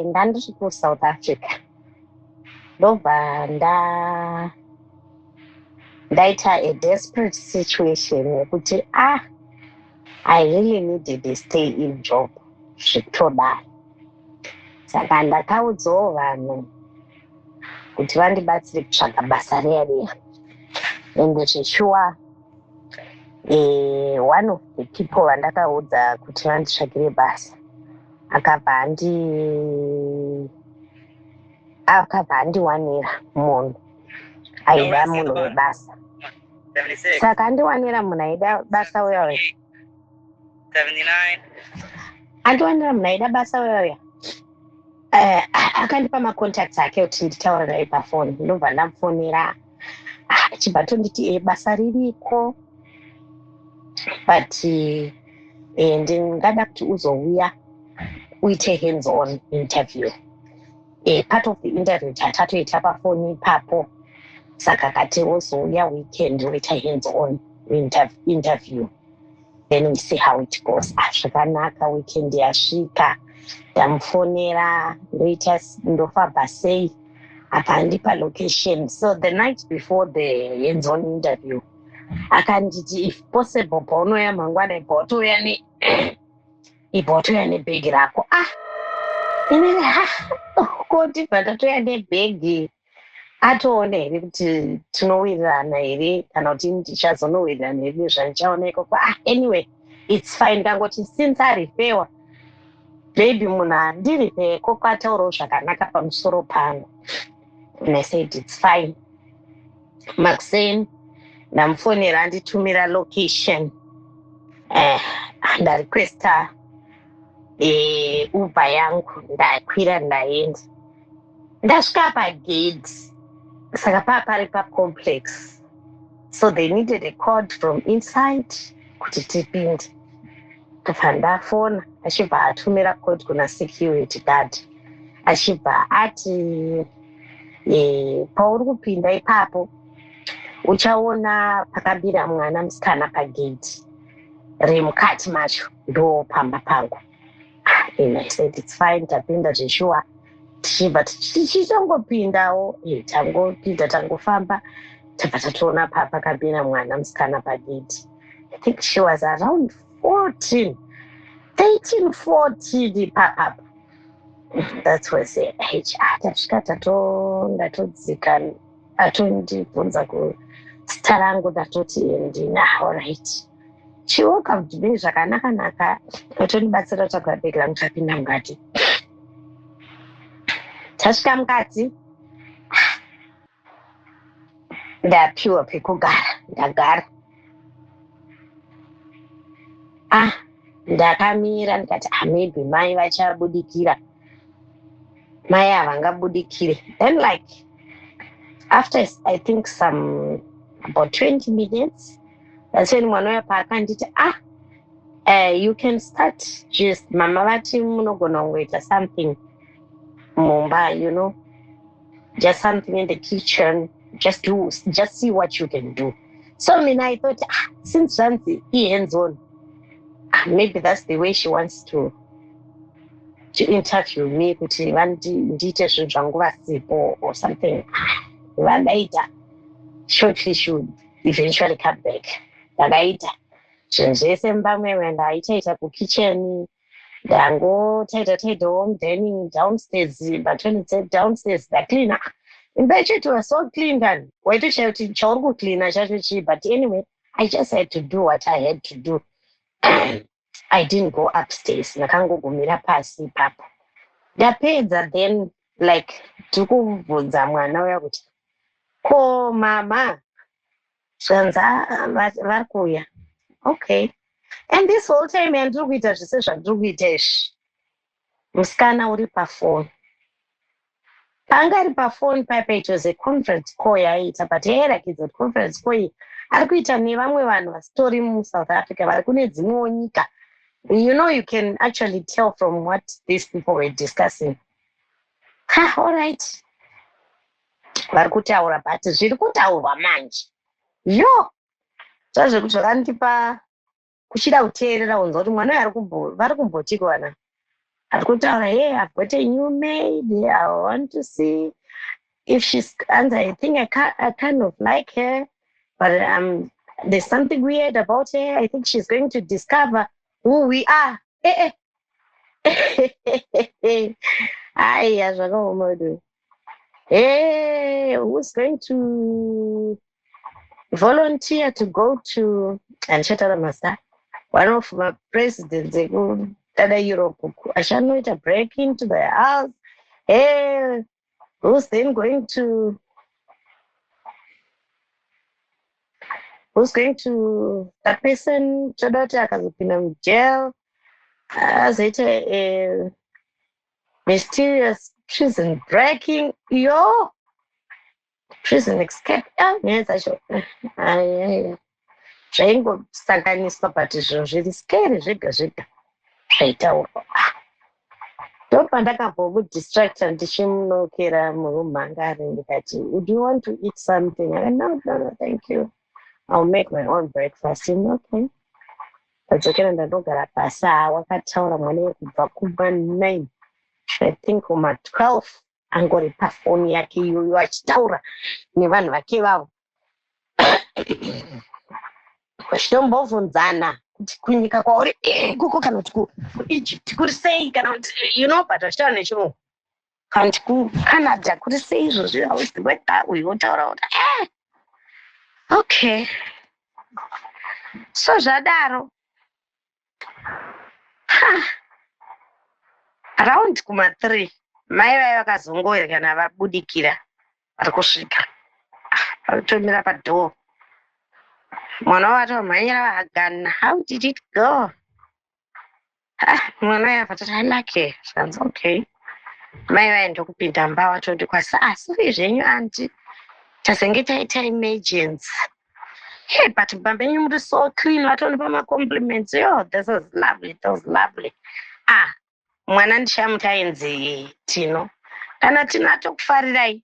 ndandiri kuSouth Africa ndobva ndaita a desperate situation yekuti I really needed a stay in job zvekutodaro. Saka ndakaudzawo vanhu kuti vandibatsire kutsvaga basa riya riya. Ende zveshuwa one of the people vandakaudza kuti vanditsvagire basa akabva andiwanira munhu aida munhu webasa. Saka andiwanira munhu aida basa uya uya. Andiwanira munhu aida basa uya uya. Akandipa macontacts ake kuti nditaure naye pafoni ndobva ndamufonera achibva tonditi basa ririko but ndingada kuti uzouya uite hands on interview. Part of the interview tatatoita pafoni ipapo. Saka akati wozouya weekend, woita hands on interview, then we see how it goes. Ah, zvakanaka. Weekend yasvika, ndamufonera, ndoita ndofamba sei? Apa andipa location. So the night before the hands on interview, akanditi, "If possible, paunouya mangwana, ibva watouya nebhegi rako." Ah, inini, ha, ko ndibva ndatoya nebhegi, atoona here kuti tinowirirana here, kana kuti ndichazonowirirana here nezvandichaona ikoko? Ah, anyway, it's fine. Ndangoti since areferwa, maybe munhu andirefer ikoko ataurawo zvakanaka pamusoro pangu, and I said it's fine. Makuseni ndamufonera, anditumira location. Ndarequesta Uber yangu, ndakwira, ndaenda, ndasvika pagate. Saka paa pari pacomplex, so they needed a code from inside kuti tipinde. Ndobva ndafona, achibva atumira code kuna security guard, achibva ati, "Pauri kupinda ipapo uchaona pakabira mwana musikana pagate remukati macho, ndo pamba pangu." And I said it's fine. Tapinda zveshuwa, tichibva tichitongopindawo, tangopinda, tangofamba, tabva tatoona pakabira mwana musikana pagate. I think she was around 14, 13, 14 ipapapa. That was age. Ah, tasvika, ndatodzika, atondibvunza kuzita rangu, ndatoti ndina. Alright, she welcomed me zvakanaka naka, atondibatsira kutakura bhegi rangu. Tapinda mukati, tasvika mukati, ndapiwa pekugara, ndagara. Ah, ndakamira, ndikati, "Ah, maybe mai vachabudikira." Mai havangabudikire. Then like after, I think, some about 20 minutes, that's when mwana uya paakanditi, "Ah, you can start, just mama vati munogona kungoita something mumba, just something in the kitchen, just do, just see what you can do." So mina I thought, ah, since zvanzi i-hands on, ah, maybe that's the way she wants to interview me, kuti ndiite zvinhu zvangu vasipo or something. Ah, vandaita shortly, she would eventually come back. Ndakaita zvinhu zvese mumba mwewe, ndaitaita kukitchen, ndangotaita taitawo mudining downstairs, matoilets downstairs, ndacleana imba yacho. It was so clean kani, waitoshaya kuti chauri kucleana chacho chii. But anyway, I just had to do what I had to do. I didn't go upstairs, ndakangogumira pasi ipapo. Ndapedza, then like tiri kubvunza mwana uya kuti, "Ko mama?" Zvanzi, "Ah, vari kuuya." Okay, and this whole time yandiri kuita zvese zvandiri kuita izvi, musikana uri pafoni. Paanga ari pafoni paipa, it was a conference call yaaiita, but yairakidza kuti conference call iyi ari kuita nevamwe vanhu vasitori muSouth Africa, vari kune dzimwewo nyika. You can actually tell from what these people were discussing. Ha, alright, vari kutaura, but zviri kutaurwa manje yo zvazvekuti zvakandipa kuchida kuteerera, unzwa kuti mwana uyu vari kumbotiko. Vana ari kutaura, "Hey, I've got a new maid. I want to see if she's, and I think I kind of like her, but there's something weird about her. I think she's going to discover who we are." Eh, eh. Aiya, zvakaoma wedu. "Hey, who's going to volunteer to go to," handichataura mazita, "one of mapresidents ekudada Europe achanoita break into the house? Hey, who's then going to, who's going to, that person toda kuti akazopinda mujail, azoita a mysterious prison breaking, yo, prison escape?" Ah, nyaya dzacho aiaiya zvaingosanganiswa, but zvinhu zviri scary zvega zvega zvaitaurwa. Ndopandakabva ndichimunokera murumhangari, ndikati, "Would you want to eat something?" Akati, "No, no, no, thank you, I'll make my own breakfast." In, okay, ndadzokera, ndandogara pasi. Wakataura mwana kubva kuma 9, I think kuma 12, angori pafoni yake iyoyo achitaura nevanhu vake vavo, vachitombobvunzana kuti kunyika kwauri ikoko kana kuti kuEgypt kuri sei, kana kuti but vachitaura nechirungu, kana kuti kuCanada kuri sei izvozvi, hauzi weather. Uyu wotaura kuti, okay. So zvadaro, ha, around kuma 3 mai vai vakazongori kana vabudikira, vari kusvika, vakutomira padoor. Mwana watomhanyira, vahagana, "How did it go?" Ah, mwana uya tati, "I like." Zvanzi, "Okay." Mai vai ndokupinda mba, vatoti kwasi, "Ah, sorry zvenyu aunty, tazenge taita emergency. Hey, but mba menyu muri so clean." Vatonipa macompliments, "Yo, this is lovely, this is lovely." Ah, mwana ndichamuti ainzi Tino. Kana Tino atokufarirai,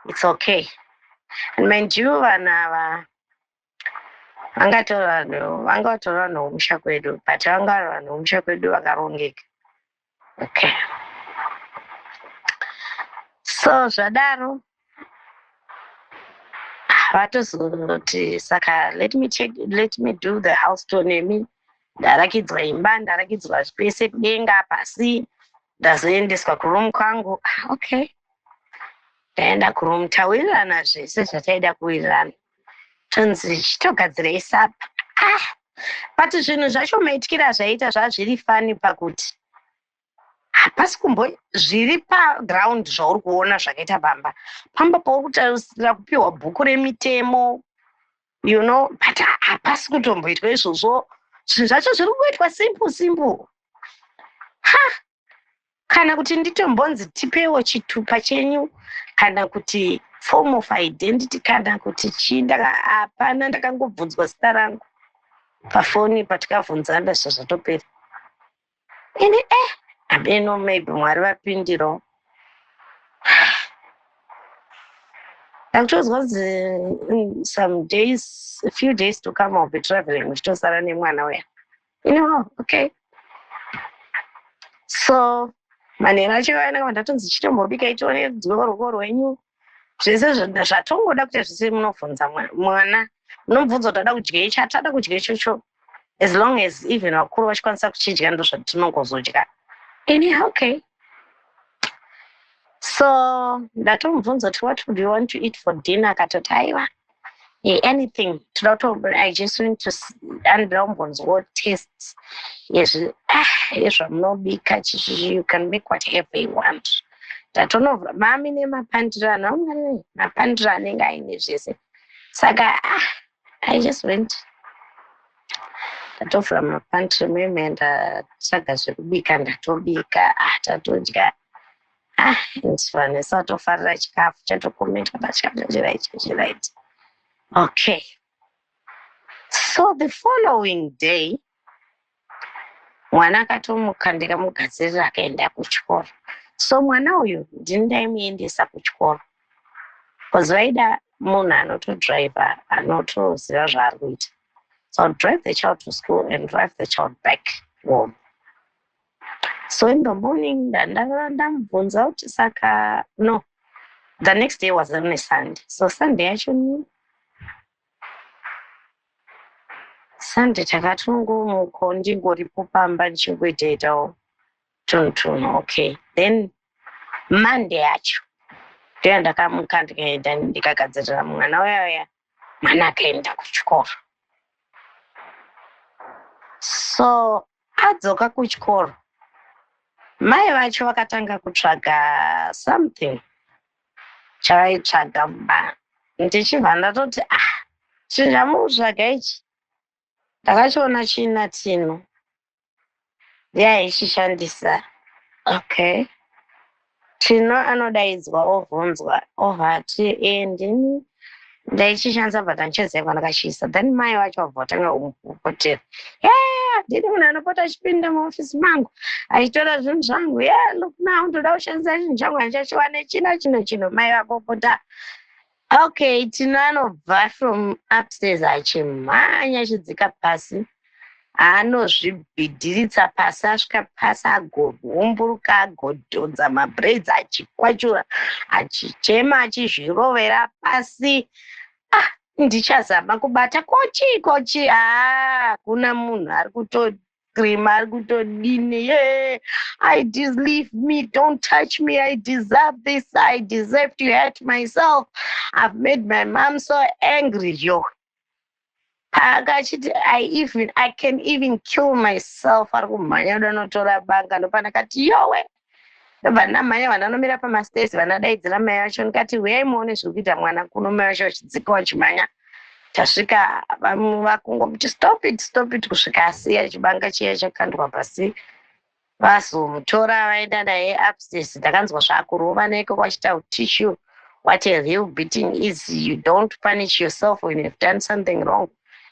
it's okay. And mind you, vanhu ava vangatora vanhu, vangatora vanhu vomusha kwedu, but vanga vari vanhu vomusha kwedu vakarongeka. Okay, so zvadaro vatozoti, "Saka let me check, let me do the house tour nemi." Ndarakidzwa imba, ndarakidzwa kwese, kudenga, pasi, ndazoendeswa kuroom kwangu. Ah, okay, ndaenda kuroom, tawirirana zvese zvataida kuwirirana, tonzi chitogadzirei supper. Ah, but zvinhu zvacho maityira zvaita zvazviri funny pakuti hapasi kumbo zviri paground zvauri kuona zvakaita pamba. Pamba pauri kutarisira kupiwa bhuku remitemo, but hapasi kutomboitwa izvozvo. Zvinhu zvacho zviri kungoitwa simple simple. Ha, kana kuti nditombonzi tipewo chitupa chenyu, kana kuti form of identity, kana kuti chii, hapana. Ndakangobvunzwa zita rangu pafoni, patikabvunzana zvazvatopera. Ini hameno, maybe Mwari vapindirawo. Ndakutozwa kunzi some days, a few days to come, I'll be traveling, muchitosara nemwana uya. Okay. So manheru acho aina ndatonzi chitombobika itione ruoko rwenyu, zvese zvatongoda kuita zvese. Munobvunza mwana, munomubvunza kuti ada kudyei, chatada kudya ichocho, as long as even vakuru vachikwanisa kuchidya, ndo zvatinongozodya. Ini, okay. So ndatomubvunza kuti, "What would you want to eat for dinner?" Akatoti, "Aiwa, anything, toda kuto, I just want to andida kumbonzwawo taste yezvamunobika chichichi. You can make whatever you want." Ndatonovhura mami nemapandirano amwari, mapandiro anenge aine zvese. Saka I just went, ndatovhura mapantry meme, ndatsvaga zvekubika, ndatobika, tatodya. And vanhu vese vatofarira chikafu, chatokomenta pachikafu chachiright, chachiright. Okay, so the following day mwana akatomuka, ndikamugadzirira, akaenda kuchikoro. So mwana uyu ndini ndaimuendesa kuchikoro, because vaida munhu anotodhiraivha, anotoziva zvaari kuita. So I'll drive the child to school and drive the child back home. So in the morning ndamubvunza kuti saka, no, the next day was on a Sunday. So Sunday yacho ni Sunday, takatongomukawo, ndingoripo pamba ndichingoitaitawo tunhu tunhu. Okay, then Monday yacho ndoya ndakamuka, ndikaenda, ndikagadzirira mwana uya uya, mwana akaenda kuchikoro. So adzoka kuchikoro, mai vacho vakatanga kutsvaga something chavaitsvaga mumba. Ndichibva ndatoti, "Ah, chinhu chamuri kutsvaga ichi ndakachiona chiina Tino, ndiye aichishandisa." Okay, Tino anodaidzwa, obvunzwa, obva ati, "E, ndini ndaichishandisa, but handichaziva kwandakachiisa." Then mai vacho vabva vatanga kumupopotera. Ndini munhu anopota achipinda muofisi mangu achitora zvinhu zvangu. Yeah, look now, ndoda kushandisa chinhu changu, handichachiwane. Chino chino chino. Mai vapopota. Okay, Tino anobva from upstairs achimhanya achidzika pasi, anozvibhidhiritsa pasi. Asvika pasi, agoumburuka, agodhonza mabraids, achikwachura, achichema, achizvirovera pasi. Ah, ndichazama kubata kochi kochi. Haa, kuna munhu ari kutoscreama, ari kutodini? "Yeah, I leave me, don't touch me. I deserve this. I deserve to hurt myself. I've made my mom so angry." Yo, paakachiti, I can even kill myself," ari kumhanya kuda notora banga. Ndopandakati, "Yowe!" Ndobva ndamhanya, vananomira pamastairs, vanadaidzira mai vacho. Ndikati, "Uyai muone zviri kuita mwana kuno." Mai vacho vachidzika vachimhanya. Tasvika, vakungomuti, "Stop it, stop it," kusvika asiya chibanga chiya chakandwa pasi. Vazomutora, vaenda naye upstairs. Ndakanzwa zvakurova neko kwachita, "Teach you what a real beating is. You don't punish yourself when you've done something wrong.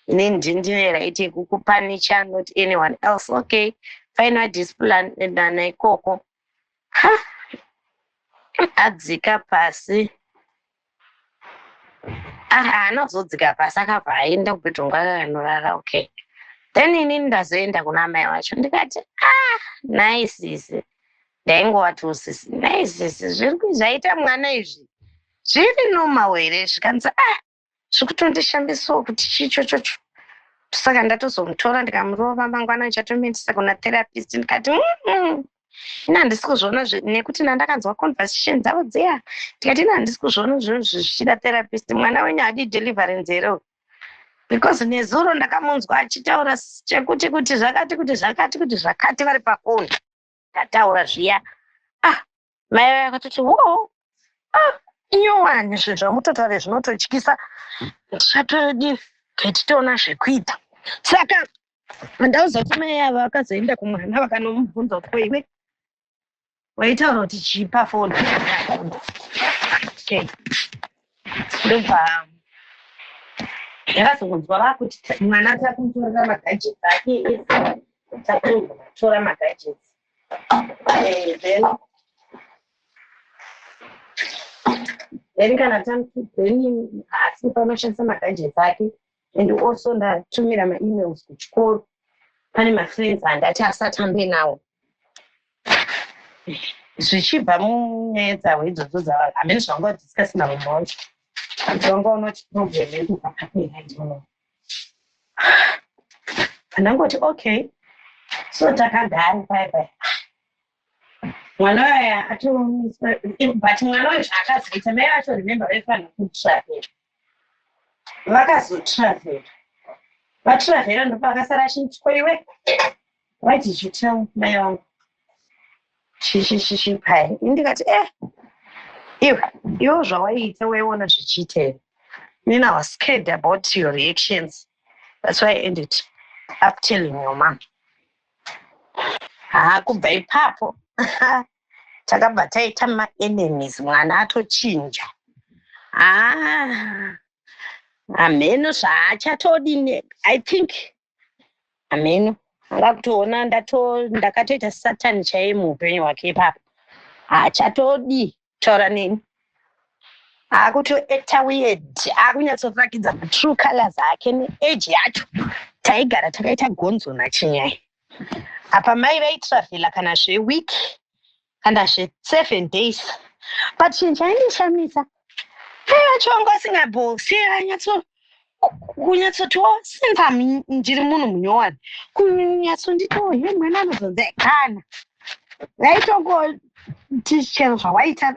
Inini ndine right yekukupunisha, not anyone else." Okay, fine. Vadisciplinana ikoko. Ha, adzika pasi, haana kuzodzika pasi, akabva aenda kubedroom kwake akanorara. Okay, then inini ndazoenda kuna mai vacho, ndikati, "Ah, naisisi." Ndaingovati, "Sisi, naisisi, zviri zvaita mwana izvi zviri normal here?" Zvikanzi, "Ah, zviri kutondishambisawo kuti chichochocho." Saka ndatozomutora, ndikamurova. Mangwana ndichatomuendesa kuna therapist. Ndikati, Ina handisi kuzviona, nekuti nandakanzwa conversation dzavo dziya." Ndikati, "Ina handisi kuzviona zvinhu zvichida therapist. Mwana wenyu haadi deliverance here? Because nezuro ndakamunzwa achitaura chekuti kuti zvakati, kuti zvakati, kuti zvakati vari pafoni." Ndataura zviya, ah, mai vakatoti, "Wo, ah, inyowani zvinhu zvamutotaura zvinototyisa. Ndichatodi ketitoona zvekuita." Saka ndauza kuti mai ava vakazoenda kumwana, vakanomubvunza kuti, "Koiwe waitaura kuti chii pafoni?" Okay, ndobva ndakazongonzwa vakuti, "Mwana takumutorera magadgets ake ese, takutora magadgets." Then kana then asi panoshandisa magadgets ake. And also ndatumira maemails kuchikoro, pane mafriends andati asatambe nawo, zvichibva munyaya dzavo idzodzo. Hamene zvanga discuss navo macho, vanga unoti problem yekubva papera ndiono. Pandangoti, "Okay." So takagara pai pai, mwana uya atomiswa. But mwana uyu zvaakazoita, mai vacho, remember, vaifanira kutravela. Vakazotravela, vatravela, ndopakasara achinzi, "Koiwe, why did you tell mai vangu chichichichi pai?" Indikati, "Eh, iwe, iwo zvawaiita waiona zvichiita here? Inini I was scared about your reactions. That's why I ended up telling your mom." Haa, kubva ipapo takabva taita maenemies. Mwana atochinja. Haa, hameno zvaachatodi. I think hameno anga kutoona ndakatoita satani chaiye muupenyu hwake ipapo. Haachatodi kutaura neni, akutoacta weird, akunyatsorakidza matrue colors ake. Neage yacho taigara takaita gonzo nachinyai. Apa mai vaitravhela kana zveweek kana zve7 days. But chinhu chaindishamisa, mai vacho vanga vasingambosiye vanyatso kunyatsotiwo, since ndiri munhu munyowani, kunyatsonditiwo, "He, mwana anozonzi." Kana vaitongoti chero zvawaita,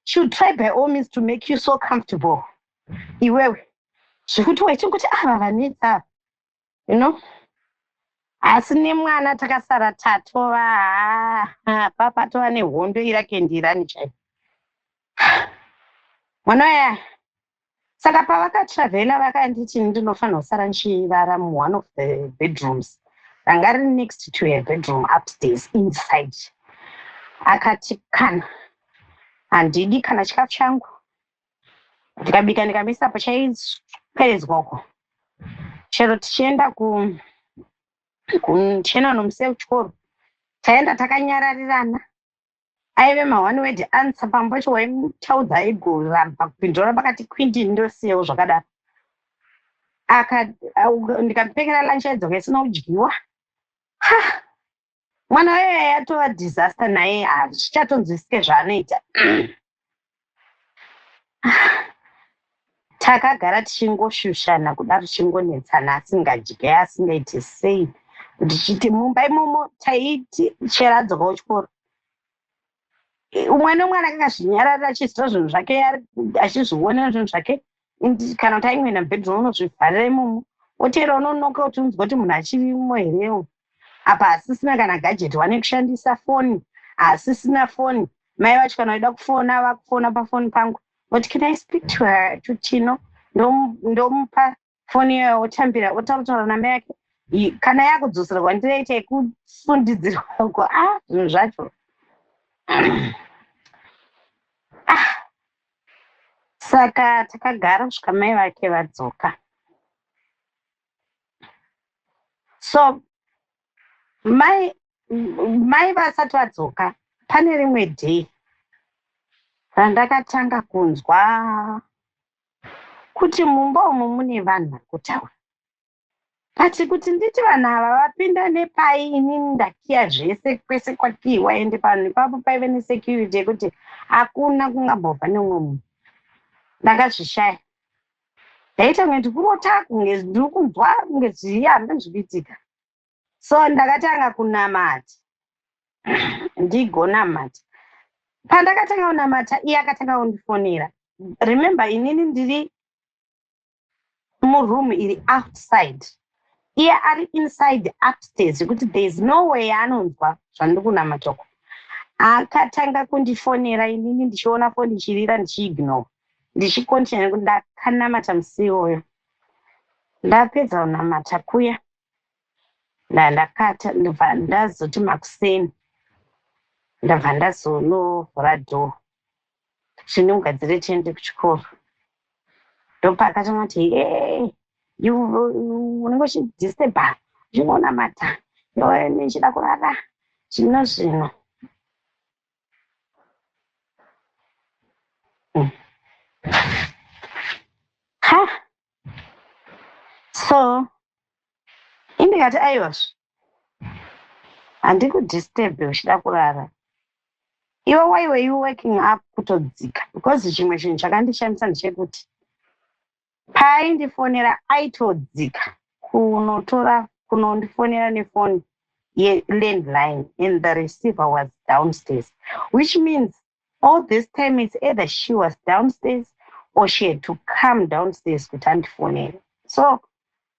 should try by all means to make you so comfortable iwewe, zvekuti waitingoti ava vanetsa ava. Asi nemwana takasara tatova papatova nehondo Iraq and Iran chaiyo. Mwana uya, saka pavakatravhela, vakanditi ndinofanira kusara ndichirara muone of the bedrooms ranga riri next to her bedroom upstairs inside. Akati, "Kana handidi kana chikafu changu ndikabika ndikamisa, chaipedzwa uko." Chero tichienda ku Tichienda kunomusiya kuchikoro, taenda takanyararirana. Aive ma-one word answer. Pamwe pacho waimutaudza aigoramba kupindura pakati kwindi, ndosiyawo zvakadaro. Ndikamupekera lunch, aidzoka isina kudyiwa. Ha, mwana waye yatova disaster naye, hazvichatonzwisike zvaanoita. Takagara tichingoshushana kudaro, tichingonetsana, asingadye, asingaiti sei. Ndichiti mumba imomo taiti chero adzoka kuchikoro, umwe nemwana akazvinyararira, achiziva zvinhu zvake, achizvionera zvinhu zvake. Kana kuti aingoenda mubedroom, unozvivharira imomo, otera, unonoka kuti unzwa kuti munhu achirimo herewo. Apa hasisina kana gadget wane kushandisa foni, hasisina foni. Mai vacho kana vaida kufona, vakufona pafoni pangu, voti, "Can I speak to her, to Tino?" Ndomupa foni iyoyo, otambira, otaura namai yake. Kana yakudzoserwa, ndinoita yekusundidzirwa uko. A, zvinhu zvacho. Ah. Saka takagara kusvika mai vake vadzoka. So mai vasati vadzoka, pane rimwe day randakatanga kunzwa kuti mumba umu mune vanhu vari kutaura. But kuti nditi vanhu ava vapinda nepai, inini ndakiya zvese, kwese kwakiwa, ende panhu ipapo paive nesecurity yekuti hakuna kungambobva neumwe munhu. Ndakazvishaya, ndaita kunge ndikurota, kunge ndiri kunzwa, kunge zvii, hambe zviri kuitika. So ndakatanga kunamata, ndigonamata. Pandakatanga kunamata, iye akatanga kundifonera. Remember, inini ndiri muroom iri outside, iye ari inside upstairs, yekuti there is no way yaanonzwa zvandiri kunamata uko. Akatanga kundifonera, inini ndichiona foni ichirira, ndichiignore, ndichicontinue nekuti ndakanamata musi iwoyo. Ndapedza kunamata kuya, ndakata, ndobva ndazoti makuseni ndabva ndazonovhura door, chinogadzire tiende kuchikoro. Ndopaakatanga kuti, "Ye, unenge uchidisturba uchingonamata, iwe ndichida kurara zvino zvino." Ha, so indikati, "Aiwazve, handikudisturbi uchida kurara iwe. Why were you waking up kutodzika?" Because chimwe chinhu chakandishamisa ndechekuti paaindifonera aitodzika kunotora, kunondifonera nefoni yelandline, and the receiver was downstairs, which means all this time it's either she was downstairs or she had to come downstairs kuti andifonere. So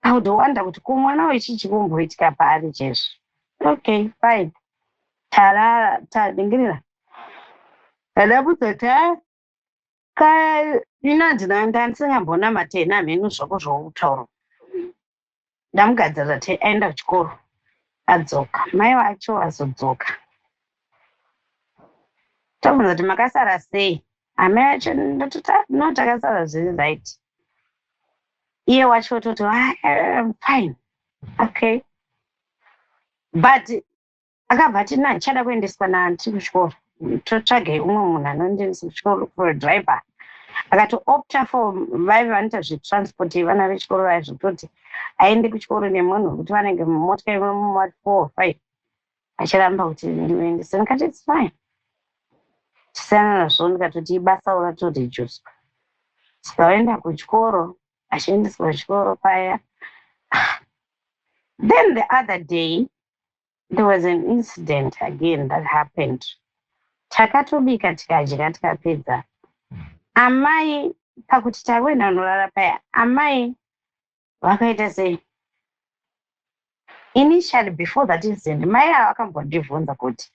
I would wonder kuti kumwana wechichi kumboitika paari chezvo. Okay, fine, tarara, tadingirira, ndadabudza ta ka ina ndina ndandisingambona matena mhenu zvako zvoutaura. Ndamugadzirira te, aenda kuchikoro, adzoka. Mai vacho vazodzoka, tobvunza kuti, "Makasara sei?" Amai vacho ndototi, "No, takasara zviri right." Iye wacho ototi, "I'm fine." Okay, but akabva ati, "Na, ndichada kuendeswa naanti kuchikoro, totsvagai umwe munhu anondiendesa kuchikoro, for a driver." Akatoopta for vaive vanoita zvetransport yevana vechikoro vaya, zvekutoti aende kuchikoro nemunhu wekuti vanenge mumota imomo four or five, achiramba kuti ndimuendese. Ndikati, "It's fine, tisiyana nazvo." Ndikatoti ibasa ratoreducwa. Saka vaenda kuchikoro, achiendeswa kuchikoro paya. Then the other day there was an incident again that happened. Takatobika, tikadya, tikapedza. Amai pakuti takuenda kunorara paya, amai vakaita sei? Initially, before that incident, mai ava vakambondibvunza kuti,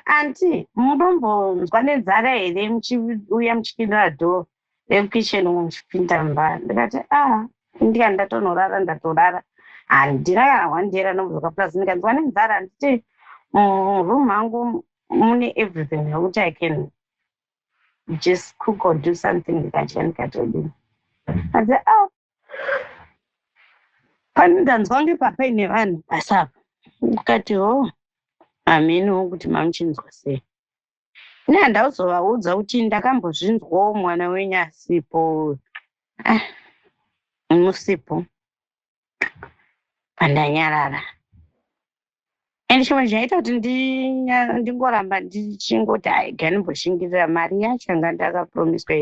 "Aunty, munombonzwa nenzara here muchiuya muchipindura door rekukitchen umu muchipinda mumba?" Ndikati, "A, ndika ndatonorara, ndatorara, handina kana one day ranombodzoka. Plus ndikanzwa nenzara, handiti muroom mangu mune everything yekuti I can just cook or do something, ndikadya, ndikatodini." Ati, "Oh." Pane ndanzwa kunge papaine vanhu pasi apa. Ndikati ho, hamenowo kuti mamuchinzwa sei. Ini handauzovaudza kuti ndakambozvinzwawo mwana wenyu asipo. Ah, musipo. Pandanyarara. And chimwe chaita kuti ndingoramba ndichingoti hai ganimboshingirira mari yacho anga ndakapromiswa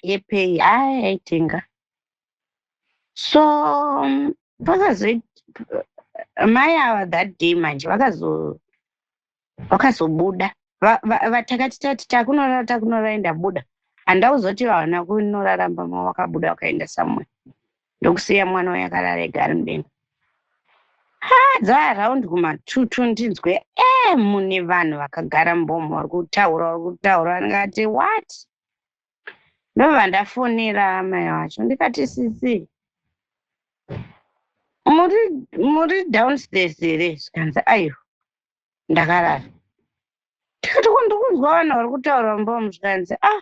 yepay hai yaitenga. So pakazoit mai ava that day manje vakazobuda takati tati takunorara takunorara ndabuda handauzoti havana kunorara mumba vakabuda vakaenda somewhere ndokusiya mwana uyo akarara ega ari mudenga. Ha, dzaaround kuma2 ndinzwe mune vanhu vakagara mumbomo vari kutaura vari kutaura. Ndikati what? Ndobva ndafonera amai vacho ndikati sisi, muri downstairs here? Zvikanzi aiwa, ndakarara. Ndikati ko ndikunzwa vanhu vari kutaura mumbomo. Zvikanzi ah,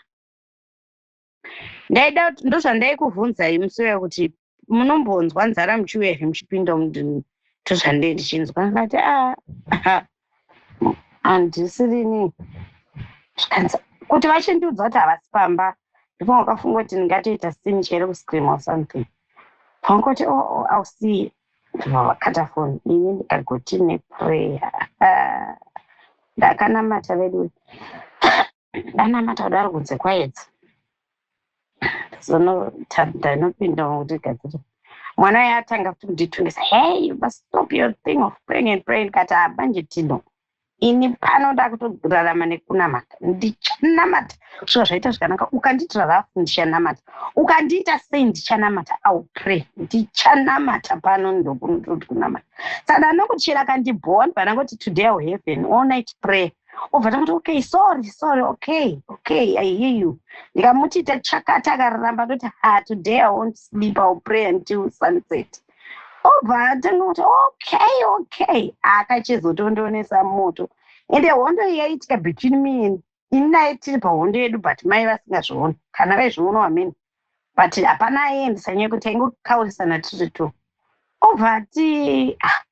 ndaida kuti ndozvandaikuvhunzai musi uya kuti munombonzwa nzara muchiuya here muchipinda ndozvandei ndichinzwa. Ndikati ah, handisirini. Zvikanzi kuti vachindiudza kuti havasi pamba ndipo wakafunga kuti ndingatoita scene chairo kuscream or something. Pangoti oh, I'll see. Ndobva vakata foni, ini ndikagoti neprayer. Ndakanamata vedu, ndanamata kudaro kunze kwaedza. Ndinopinda kuti gadzira mwana uyo atanga futi kunditungisa, hey, you must stop your thing of praying and praying. Ndikati manje Tino, ini pano ndakutorarama nekunamata, ndichanamata kusvika zvaita zvakanaka. Ukandiitira rafu ndichanamata, ukandiita sei ndichanamata. I'll pray, ndichanamata pano ndokunoti kunamata. Saka ndanokuchera akandibhowa, ndibva ndangoti today I'll have an all night prayer. Obva tanguti okay, sorry, sorry, okay, I hear you. Ndikamuti ita chakati akaramba, ndoti ha, today I won't sleep, I'll pray until sunset. Obva atanga kuti okay. Akachizotondionesa moto. Ende hondo iyi yaiitika between me and ini naye tiri pahondo yedu, but mai vasingazvioni kana vaizviona wamene, but hapana aiendesa nyaya yekuti taingokaurisana tiri two. Obva ati ah,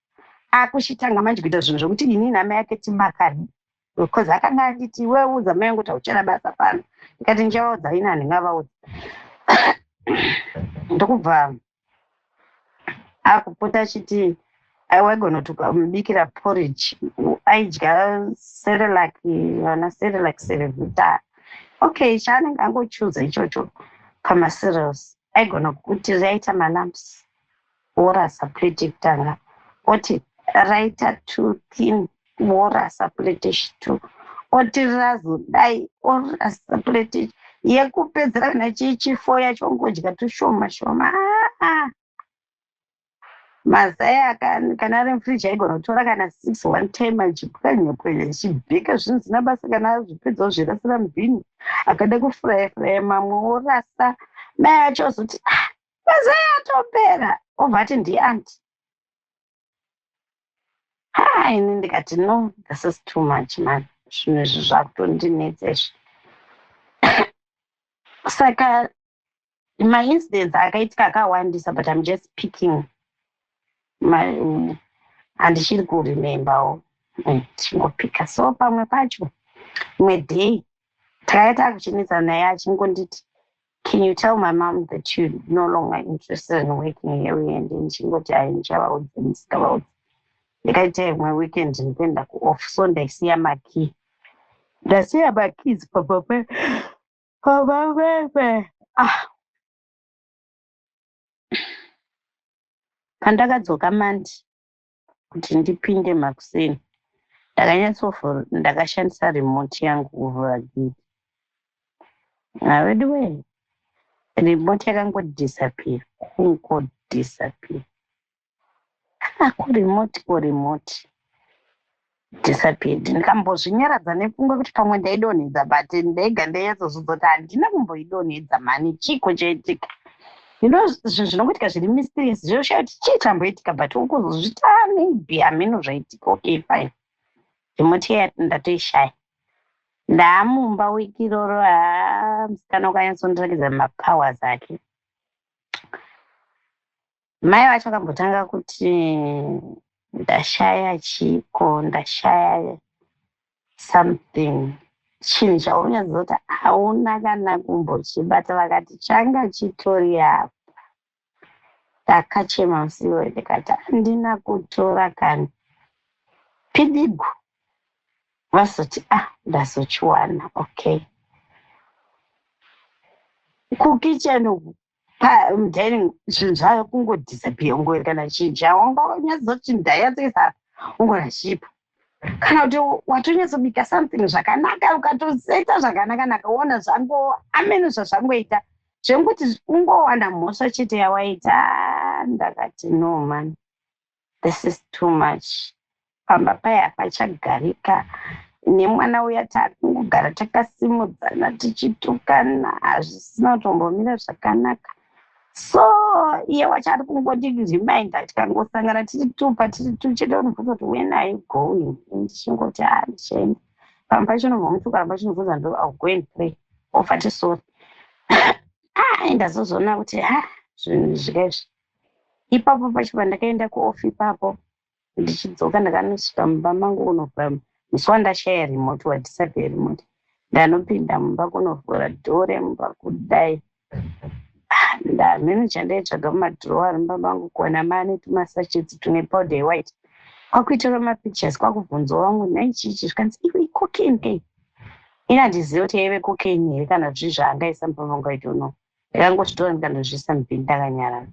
akuchitanga manje kuita zvinhu zvokuti ini namai ake timakani, because akanga anditi iwe udza mai angu kuti hauchada basa pano. Ndikati ndichavaudza, ini handingavaudza. Ndokubva akupota achiti waigona kuti ukamubikira porridge aidya Cerelac, vana Cerelac, Cerevita. Okay, chaanenge angochuza ichocho pamacereals, aigona kuti raita malumps worasa plate yekutanga, oti raita too thin worasa plate yechitu, oti razodai orasa plate yekupedzera. Kana chichifo yacho ongodya tushoma shoma. Ah, mazai kana ari mufriji aigona kutora kana six one time achipwanya pwanya achibheka zvinhu zvisina basa. Kana azvipedzawo zvirasira mubhini, akada kufuraya furaya mamwe orasa. Mai acho ozoti ah, mazai atopera, obva ati ndiaunty. Ha, ini ndikati no, this is too much man, zvinhu izvi zvakutondinetsa izvi. Saka maincidents akaitika akawandisa, but I'm just picking my handichiri kuremembawo, ndichingopika. So pamwe pacho imwe day takanga takuchinetsa naye achingonditi, can you tell my mom that you're no longer interested in working here? And ndichingoti hai, ndichavaudza, ndisingavaudza. Ndikaita imwe weekend ndikuenda kuoff, so ndaisiya makey, ndasiya makeys papapepapapepe. Ah, pandakadzoka mandi kuti ndipinde makuseni, ndakanyatsovhura, ndakashandisa remote yangu kuvhura gate. Haweduwe, remote yakangodisappear, kungodisappear. Ko remote, ko remote disappeared. Ndikambozvinyaradza nepfungwa kuti pamwe ndaidonhedza, but ndega ndainyatsoziva kuti handina kumboidonhedza mani. Chiko chaitika? Zvinhu zvinongoitika zviri mysterious, zvoshaya kuti chii chamboitika, but ukuzozvita maybe hameno zvaitika. Okay, fine, remote iya ndatoishaya. Ndaamumba wiki iroro. Haa, musikana ukanyatsondirakidza mapowers ake. Mai vacho vakambotanga kuti ndashaya chiko, ndashaya something, chinhu chaunyaziva kuti hauna kana kumbochibata. Vakati changa chitori apa. Ndakachema musi iwoyo, ndikati handina kutora kana pidigu. Vazoti, "Ah, ndazochiwana." Okay, kukicheni uku, mudining, zvinhu zvayo kungodisappear. Ungori kana chinhu chawanganyatsochi ndanyatsoisa, ungona chipo, kana kuti watonyatsobika something zvakanaka, ukatoseta zvakanaka naka, ona zvango amene zvazvangoita, zvekuti ungowana mhosva chete yawaita. Ndakati, "No man, this is too much." Pamba paya hapachagarika nemwana uya, takungogara takasimudzana, tichitukana, hazvisina kutombomira zvakanaka. So iye wacho ari kungondiriminda, tikangosangana tiri tupa tiri tu chete, unobvunza kuti, "When are you going?" Ndichingoti, "A, ndichaenda." Pamwe pacho unombomutuka, pamwe pacho unobvunza, ndo, "I'll go and pray." Obva ti, "Sorry." Ah, ndazozoona kuti ha, zvinhu zvikaizvi. Ipapo pacho pandakaenda kuoff ipapo, ndichidzoka, ndakanosvika mumba mangu kunovhura musi wandashaya remote, wadisappear remote. Ndanopinda mumba kunovhura dhoo remumba kudai, ndamheno chandaitsvaga mumadhirowa ari mumba mangu, kuona maane tumasachets tune powder yewhite, kwakuitora mapictures, kwakubvunzawo vangu, "Nhai, chichi?" Zvikanzi, "Iwe, icocaine kei." Ini handizivi kuti yaive cocaine here kana zvii zvaangaisa mumba mangu, I don't know. Ndakangozvitora, ndikandozviisa mubhini, ndakanyarara.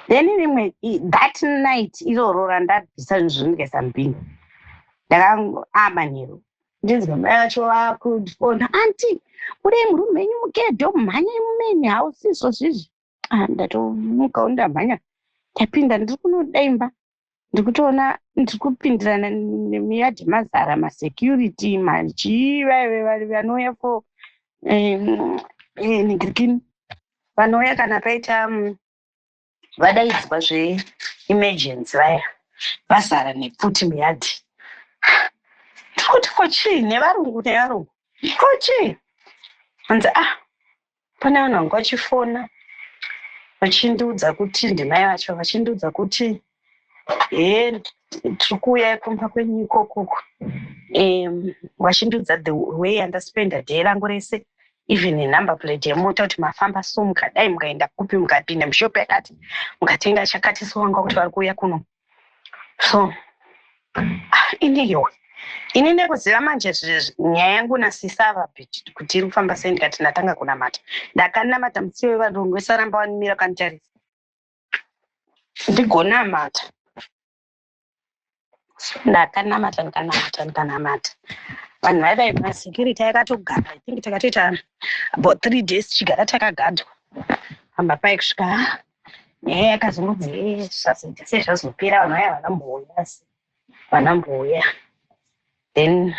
Then rimwe that night iroro randabvisa zvinhu zvo ndikaisa mubhini, ndakango manheru ndinzwa mai vacho vakufona, "Aunty, budai murumu menyu mugedho, mhanyai mumain house izvozvizvi." Ah, ndatomukawo, ndamhanya, ndapinda, ndiri kunodaimba, ndiri kutoona ndiri kupindirana nemiyadhi mazara masecurity machii, vaive vari vanouya for nigirikini, vanouya kana paita vadaidzwa zveemergency vaya, vazara nepfuti muyadhi. Ndiri kuti, "Ko chii?" Nevarungu, nevarungu, "Ko chii?" Anzi, "Ah, pane vanhu vanga vachifona vachindiudza kuti," ndimai vacho vachindiudza kuti, "He, tiri kuuya kumba kwenyu ikokoko." Vachindiudza the way yandaspenda day rangu rese, even nenumber plate yemota, kuti mafamba so, mukadai, mukaenda kupi, mukapinda mushopu yakati, mukatenga chakati. So wanga kuti vari kuuya kuno. So ah, iniyo ini nekuziva manje nyaya yangu nasisava kuti iri kufamba sei, ndikati ndatanga kunamata. Ndakanamata musi wevarungu vesaramba vanimira kanditarisa, ndigonamata. Ndakanamata, ndikanamata, ndikanamata. Vanhu vaivai masecurity akatogara, I think takatoita about 3 days tichigara takagadwa pamba pai, kusvika nyaya yakazongonzi zvazoita sei, zvazopera. Vanhu vaya vanambouya, vanambouya, then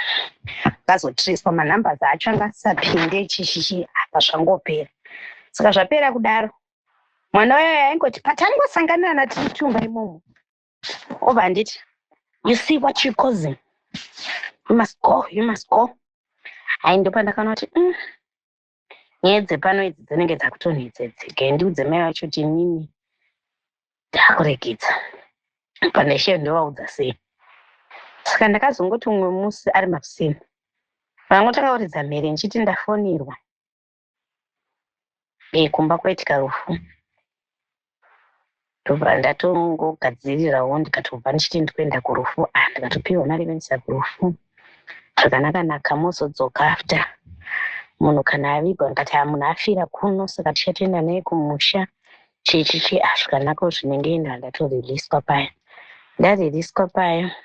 vazotracewa manumbers acho anga asisapinde, chichichi, apa zvangopera. Saka zvapera kudaro, mwana wayo aingoti patangosanganirana tiri tumba imomo, obva anditi, "You see what you causing? You must go, you must go." Hai, ndopandakaona kuti nyaya dzepano idzi dzinenge dzakutonhedzedzeka. Ndiudze mai vacho kuti inini ndakuregedza pandeshe, ndovaudza sei? Saka ndakazongoti umwe musi ari makuseni, vangotanga kuridza mhere, ndichiti ndafonirwa, kumba kwaitika rufu. Ndobva ndatongogadzirirawo, ndikatobva ndichiti ndikuenda kurufu. Ah, ndikatopiwa mari yekuendesa kurufu zvakanaka naka, mozodzoka after munhu kana avigwa. Ndikati, "Ah, munhu afira kuno, saka tichatoenda naye kumusha," chichichi. Ah, zvakanaka zvinenge. Nda ndatoriliswa paya, ndariliswa paya,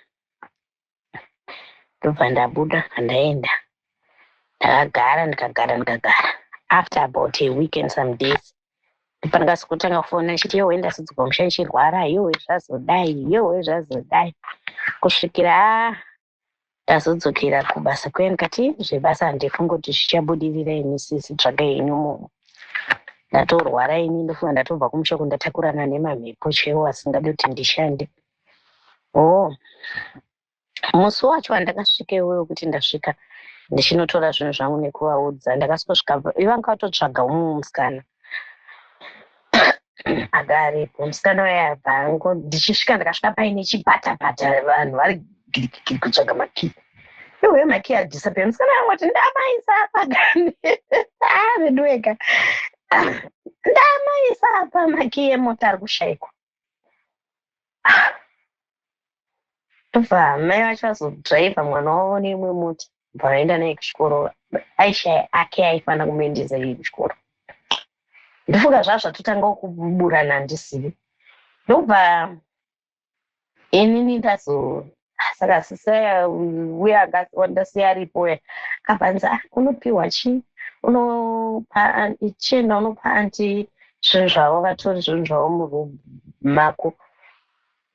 ndobva ndabuda, ndaenda, ndakagara, ndikagara, ndikagara. After about a week and some days, pandakazotanga kufona ndichiti, "Yowe, ndasudzuka musha ndichirwara, yowe, zvazodai, yowe, zvazodai," kusvikira ndazodzokera kubasa kuya. Ndikati zvebasa handifungi kuti zvichabudirira ini, sisi, tsvagai henyu mumwe, ndatorwara ini. Ndofunga ndatobva kumusha kundatakurana nemamhepo chaiwo asingadi kuti ndishande. Oh, musi wacho wandakasvika iwoyo, kuti ndasvika ndichinotora zvinhu zvangu nekuvaudza, ndakasvika ivanga vatotsvaga umwe musikana. Anga aripo musikana uya abva ango ndichisvika ndakasvika paine chibhatabhata vanhu vari girigiri kutsvaga makii. Iwe makii adisappear musikana angoti ndamaisa apa kani. Ah veduweka. Ndamaisa apa makii emota ari kushaikwa. Ndobva mai vacho vazodhiraivha mwana wavo neimwe mota bva vaenda naye kuchikoro. Aishaya ake aifanira kumuendesa iye kuchikoro. Ndofunga zvaa zvatotangawo kuburana handisivi. Ndobva inini ndazo saka sisaya uya wandasiya aripo uya akabva anzi ah unopiwa chii unopa chienda unopa anti zvinhu zvavo vatori zvinhu zvavo muroom mako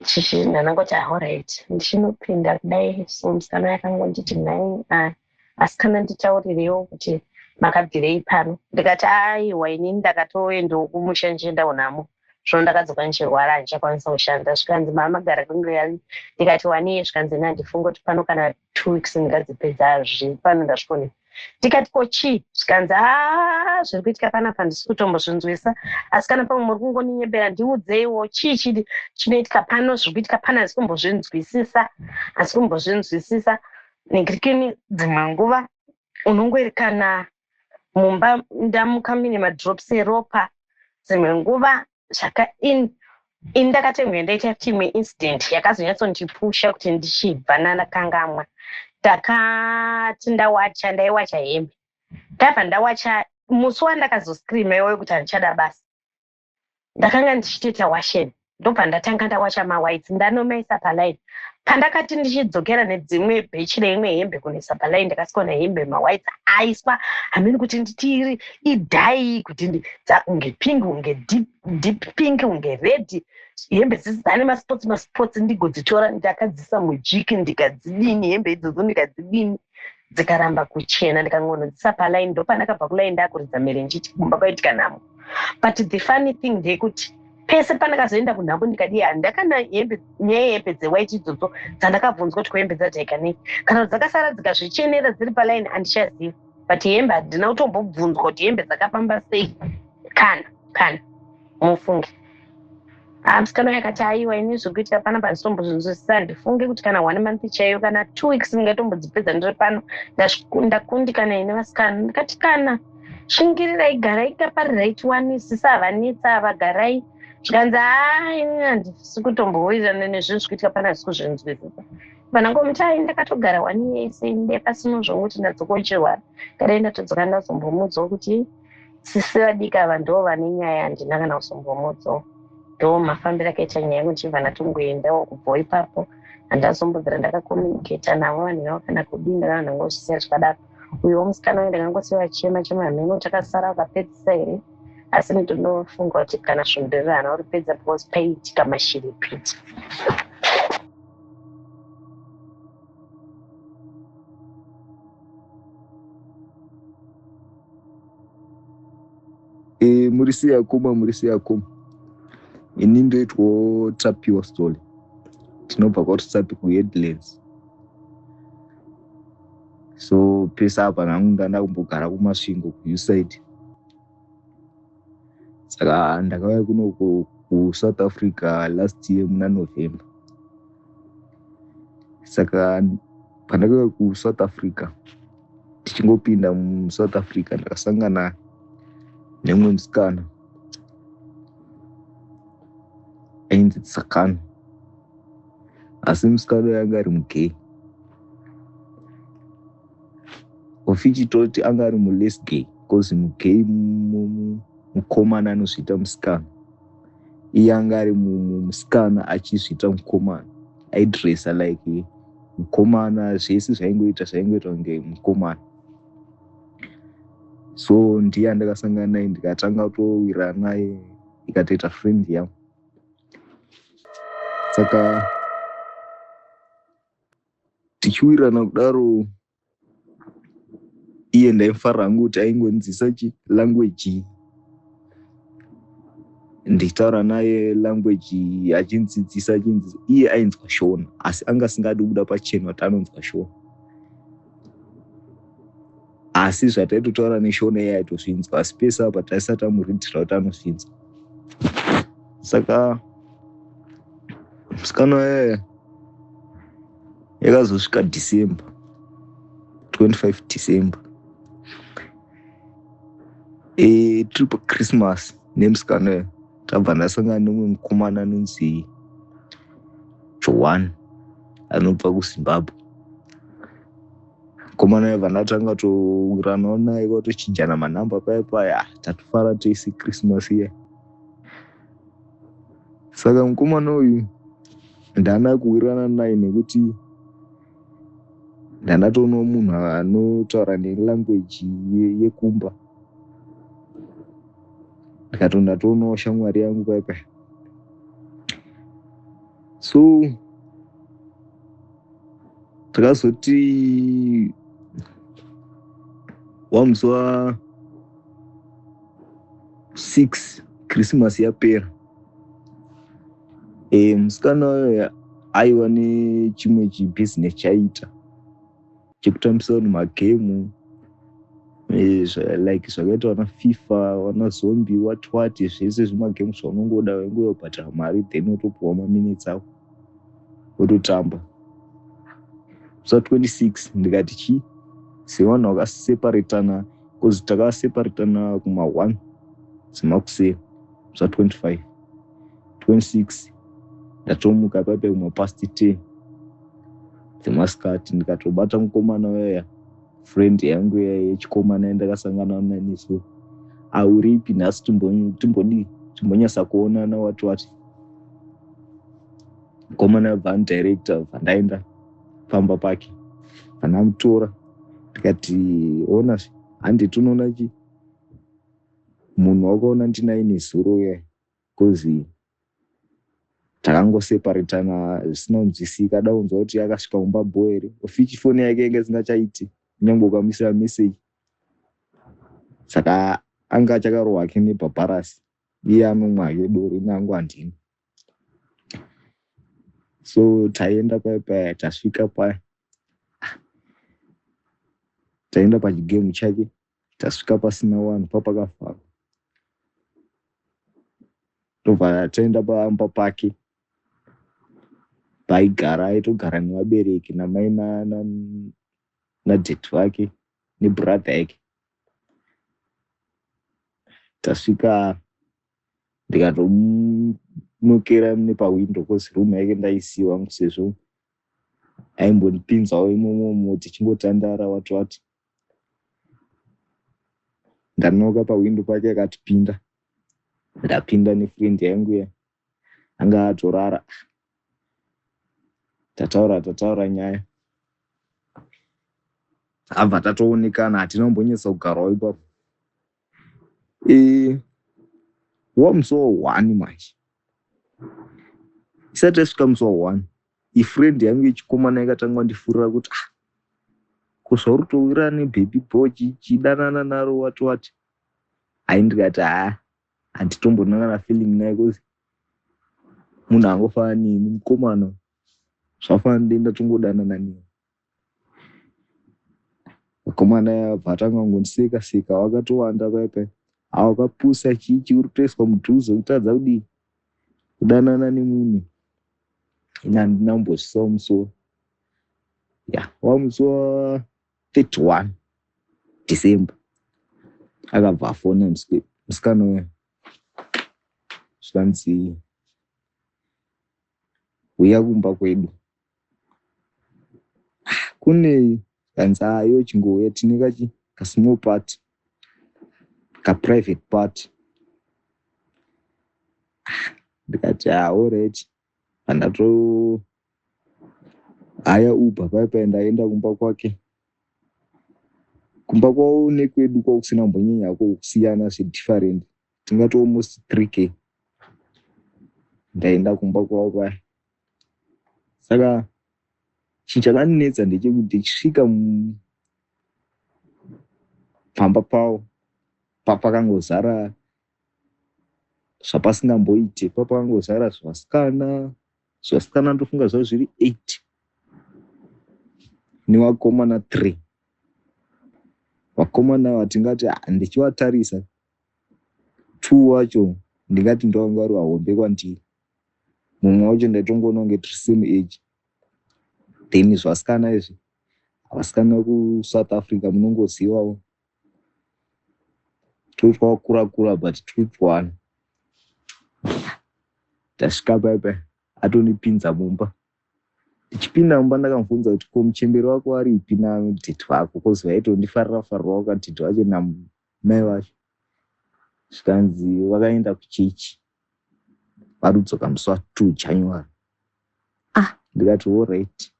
chichi ndanangoti ahorit ndichinopinda kudai so musikana yakangonditi nhai ah, asikana nditaurirewo kuti makabvirei pano ndikati aiwa inini ndakatoendawo kumusha ndichiendawo namo zvino ndakadzoka ndichirwara handichakwanisa kushanda zvikanzi mamagara kwenguva ndikati waniye zvikanzi ini handifungi kuti pano kana 2 weeks ndingadzipedza zviri pano ndazvikoni ndikati ko chii zvikanzi aa zviri kuitika panapa handisi kutombozvinzwisa asi kana pamwe muri kungoninyebera ndiudzeiwo chii chidi chinoitika pano zviri kuitika pano handisi kumbozvinzwisisa handisi kumbozvinzwisisa nengirikini dzimwe nguva unongoerekana mumba ndamuka mine madrops eropa dzimwe nguva zvaka in ini ndakatengwa ndaita futi imwe incident yakazonyatsondipusha kuti ndichibva nanakangamwa ndakati ndawacha ndaiwacha hembe ndabva ndawacha musi wandakazoscreama iwoyo kuti handichada basa ndakanga ndichitoita washeni ndobva ndatanga ndawacha mawhites ndanomaisa paline pandakati ndichidzokera nedzimwe bhechi reimwe hembe kunoisa paline ndakasikaona hembe mawhites aiswa hamini kuti nditi idye kuti unge pink unge deep pink unge red hembe dzisi dzane maspots maspots ndigodzitora ndakadzisa muJik ndikadzidini hembe idzodzo ndikadzidini dzikaramba kuchena ndikangonodzisa paline ndopandakabva kuline ndakuridza mhere ndichiti kumba kwaitika nhamo but the funny thing ndeyekuti pese pandakazoenda kunhamo ndikadi handakana hembe nyaya yehembe dzewhite idzodzo dzandakabvunzwa kuti kuhembe dzadhaika nei kana kuti dzakasara dzikazvichenera dziri paline handichaziva but hembe handina kutombobvunzwa kuti hembe dzakafamba sei kana kana mufunge musikana uyo akati aiwa ini zviri kuitika panapa handitombozvinzwisisa handifunge kuti kana one month chaiyo kana 2 weeks ndingatombodzipedza ndiri pano ndakundikana ine vasikana ndikati kana shingirirai garai kaparirai tiwanisisa havanetsa ava garai zvikanzi haa ini handisi kutombowirirana nezvinhu zviri kuitika pana handisi kuzvinzwisisa vanangomuti ai ndakatogara one yese nde pasino zvonguti ndadzokocherwa kadai ndatodzoka ndazombomuudzawo kuti sisi vadiki ava ndo vane nyaya handina kana kuzombomuudzawo ndo mafambiro akaita nyaya yangu ndichibva ndatongoendawo kubvawo ipapo handazombobvira ndakacommunicata navo vanhu ivavo kana kudii ndakava ndangozvisiya zvakadaro uyowo musikana uyu ndakangosiya chema chema hameno takasara akapedzisa here asi ndinofunga kuti kana svondo riri haana kuripedza because paiitika mashiripiti. E, muri sei akoma muri sei akoma ini ndoitwawo Tapiwa Story tinobva kwaRusape kuHeadlands so pese apa nangu ndanda kumbogara kuMasvingo kuUside saka ndakauya kuno kuSouth Africa last year muna November saka pandakauya kuSouth Africa tichingopinda muSouth Africa ndakasangana nemumwe musikana ainzi Tsakano asi musikana uyu anga ari mugay ofichitoti anga ari mulesgay because mugay mukomana anozviita musikana iye anga ari musikana achizviita mukomana aidressa like mukomana zvese zvaingoita zvaingoita kunge mukomana so ndiye andakasangana naye ndikatanga kutowirirana naye ikatoita friend yangu saka tichiwirirana kudaro iye ndaimufarira hangu kuti aingonzisa chi language ndichitaura naye language achindzidzisa achindzidzisa iye ainzwa Shona asi anga asingadi kubuda pachena kuti anonzwa Shona asi zvataitotaura neShona iye aitozvinzwa asi pese apa taisati amuridhira kuti anozvinzwa. Saka musikana waya yakazosvika December 25 December, tiri paChristmas nemusikana uyo, tabva ndasangana nemumwe mukomana anonzi Johan, anobva kuZimbabwe. Mukomana uyo bva ndatanga towiriranawo naye, kwatochinjana manhamba paya paya. Tatofara tese Christmas iya. Saka mukomana uyu ndana kuwirirana naye nekuti ndandatoonawo munhu anotaura nelanguage yekumba. Ndikato ndatoonawo shamwari yangu paya paya. So takazoti wamusi wa 6, Christmas yapera, musikana uyo aiva nechimwe chibhizinesi chaiita chekutambisa vanhu magemu, like zvakaita vana FIFA, vana Zombie, what what, zvese zvimagemu zvaunongoda. Waingobhadhara mari, then wotopuwa maminitsi ako, wototamba. Musi wa26 ndikati chi sevanhu vakaseparatana, because takaseparatana kuma1 dzemakuseni musi wa25. 26 ndatomuka paipai kumapast 10 dzemasikati, ndikatobata mukomana uyaya, friend yangu iya yechikomana yandakasangana naye nesu. "Auripi nhasi? Timbodii, timbonyasa kuonana," wati wati. Mukomana abva andirecta, bva ndaenda pamba pake, bva ndikati, "Ona, handi tinoona chi munhu wakaona ndinaye nezuro uya, because takangoseparatana zvisina kunzwisika." Da kunzwa kuti akasvika kumba bho here, ofichi foni yake yanga isingachaiti kunyange ukamuisira meseji. Saka anga achakarohwa hake nebhabharasi. Iye anomwa hake doro, ini hangu handina. So taenda paya paya, tasvika paya, taenda pachigemu chake, tasvika pasina vanhu, papakavharwa. Tobva taenda pamba pake paaigara. Aitogara nevabereki, namai nadaddy vake nebrother yake. Tasvika, ndikatomunokera nepahwindo, cause room yake ndaisiwa, sezvo aimbondipinzawo imomomo tichingotandara, wati wati. Ndanoka pahwindo pake, akatipinda. Ndapinda nefriend yangu iya, anga atorara. Tataura tataura nyaya, abva tatoonekana. Hatina kumbonyatsa kugarawo ipapo. Wamusi wa1 manje, isati yasvika musi wa1, ifriend yangu yechikomana yakatanga kundifurira kuti, "Ah, ko zvauri kutowirana nebaby boy, chidanana naro," wati wati. Hai, ndikati, "Haa, handitombona kana feeling naye, cause munhu angofanana neni, mukomana zvafanana denda tongodanana newe." Vakomana abva atanga kungondiseka seka, vakatowanda paya paya. "Awakapusa, chichi uri kutoiswa mudhuze kutadza kudii kudanana nemunhu?" Ini handina kumbozvisawo musoro. Ya, wamusi wa31 December akabva afona musikana uya, zvikanzi, "Uya kumba kwedu." "Kunei?" Kanzi, "Ayo, chingouya, tine kachi kasmall party, kaprivate party." Ndikati, "Alright." Pandato haya Uber paya paya, ndaenda kumba kwake. Kumba kwavo nekwedu kwakusina kumbonyanya kusiyana zvedifferent, tingati almost 3K. Ndaenda kumba kwavo paya. Saka chinhu chakandinetsa ndechekuti ndichisvika pamba pavo, papakangozara zvapasingamboite. Papakangozara zvasikana zvasikana, ndofunga zvava zviri 8, nevakomana 3. Vakomana vatingati, ndichivatarisa, two wacho Ndingati ndovanga vari vahombe kwandiri. Mumwe wacho ndaitongoona kunge tiri same age. Then zvasikana izvi, vasikana kuSouth Africa munongozivawo, turi twakura kura but turi twana. Tasvika paipai, atondipinza mumba. Ndichipinda mumba ndakamubvunza kuti ko muchemberi wako aripi nadhedhi vako, cause vaitondifarira farirawo kadhedhi vacho namai vacho. Zvikanzi vakaenda kuchechi, vari kudzoka musi wa2 January. Ah, ndikati alright.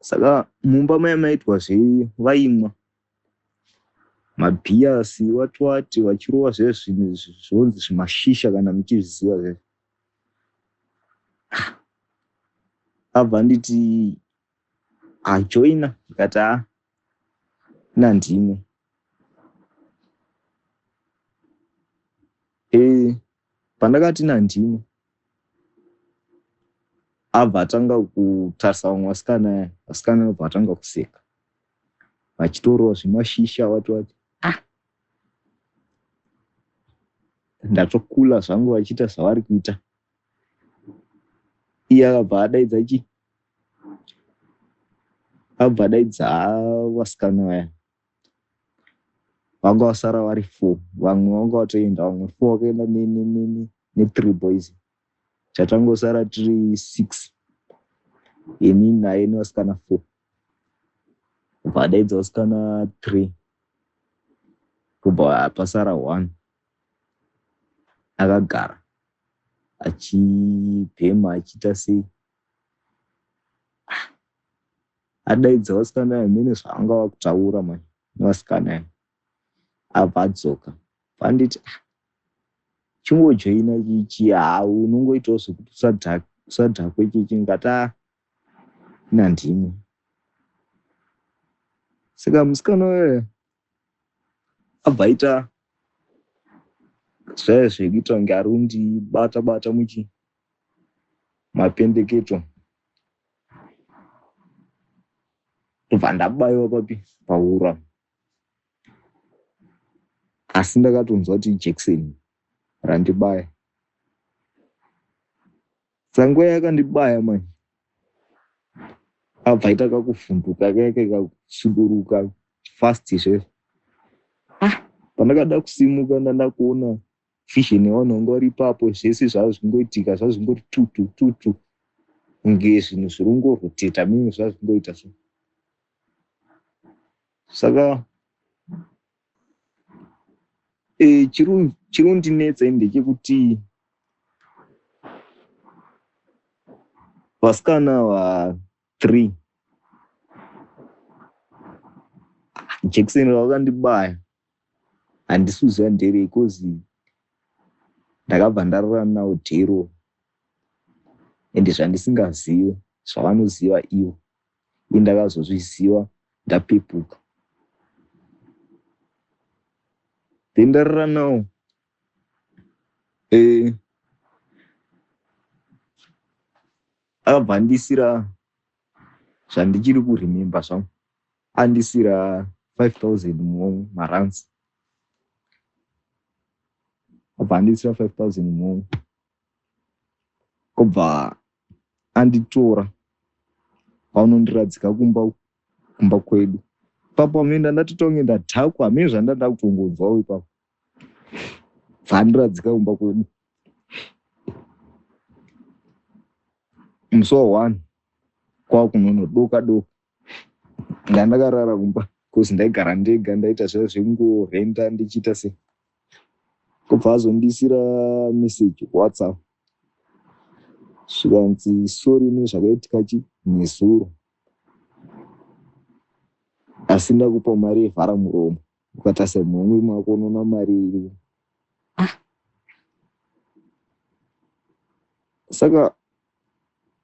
Saka mumba maya maitwa zvevaimwa mabhiyasi wati wati, vachirova zve zvinhu zvonzi zvimashisha kana muchizviziva zvezvo. Abva anditi ajoina, ndikati a nandimwe. Pandakati nandimwe, abva atanga kutarisa vamwe vasikana aya. Vasikana vabva vatanga kuseka vachitorova zvimashisha wati wati. Ah, ndatokula zvangu vachiita zvavari kuita. Iye akabva adaidza chi, abva adaidza vasikana vaya vanga vasara vari four. Vamwe vanga vatoenda, vamwe four vakaenda nethree boys. Chatangosara tiri six, ini naye nevasikana four. Kubva adaidza vasikana three, kubva pasara one akagara achibhema achiita sei. Adaidza vasikana aya, mene zvaanga vakutaura mani nevasikana aya, abva adzoka vanditi chingojoina chichi, ha unongoitawo zvekuti usadhakwe chichi. Ngati a nandimwe. Saka musikana uyoyo abva aita zvaya zvekuita kunge ari kundibata bata muchi mapendeketo, ndobva ndabayiwa papi, paura. Asi ndakatonzwa kuti ijekiseni randibaya. Saka nguva yakandibaya manje, abva aita kakuvhunduka kaya kakusuduruka fast zvezvo. Ah, pandakada kusimuka, ndanda kuona vision yevanhu vanga vari ipapo. Zvese zvava zvingoitika, zvava zvingori tutu tutu, kunge zvinhu zviri kungoroteta mimwe, zvava zvingoita so. Saka chiri kundinetsa ini ndechekuti vasikana va 3 jekiseni ravakandibaya handisi kuziva nderei, cause ndakabva ndarara nawo dhero, ende zvandisingazivi zvavanoziva ivo, iye ndakazozviziva ndapepuka. Then ndarara nawo, akabva andisira zvandichiri kuremember zvangu, andisira 5000 muhomwe marands. Abva andisira 5000 muhomwe, kobva anditora paunondiradzika kumba, kumba kwedu ipapo. Amene ndatotonge ndadhakwa, hamene zvandanda kutongonzwawo ipapo. Bva andiradzika kumba kwedu musi wa1 kwakunonodoka doka. Ndandakarara kumba cause ndaigara ndega, ndaita zviya zvekungorenda ndichiita sei. Kubva azondisira message WhatsApp, zvikanzi sorry nezvakaitika chi nezuro, asi ndakupa mari yevhara muromo, ukatarisa muhomwe mako unoona mari iri. Ah, saka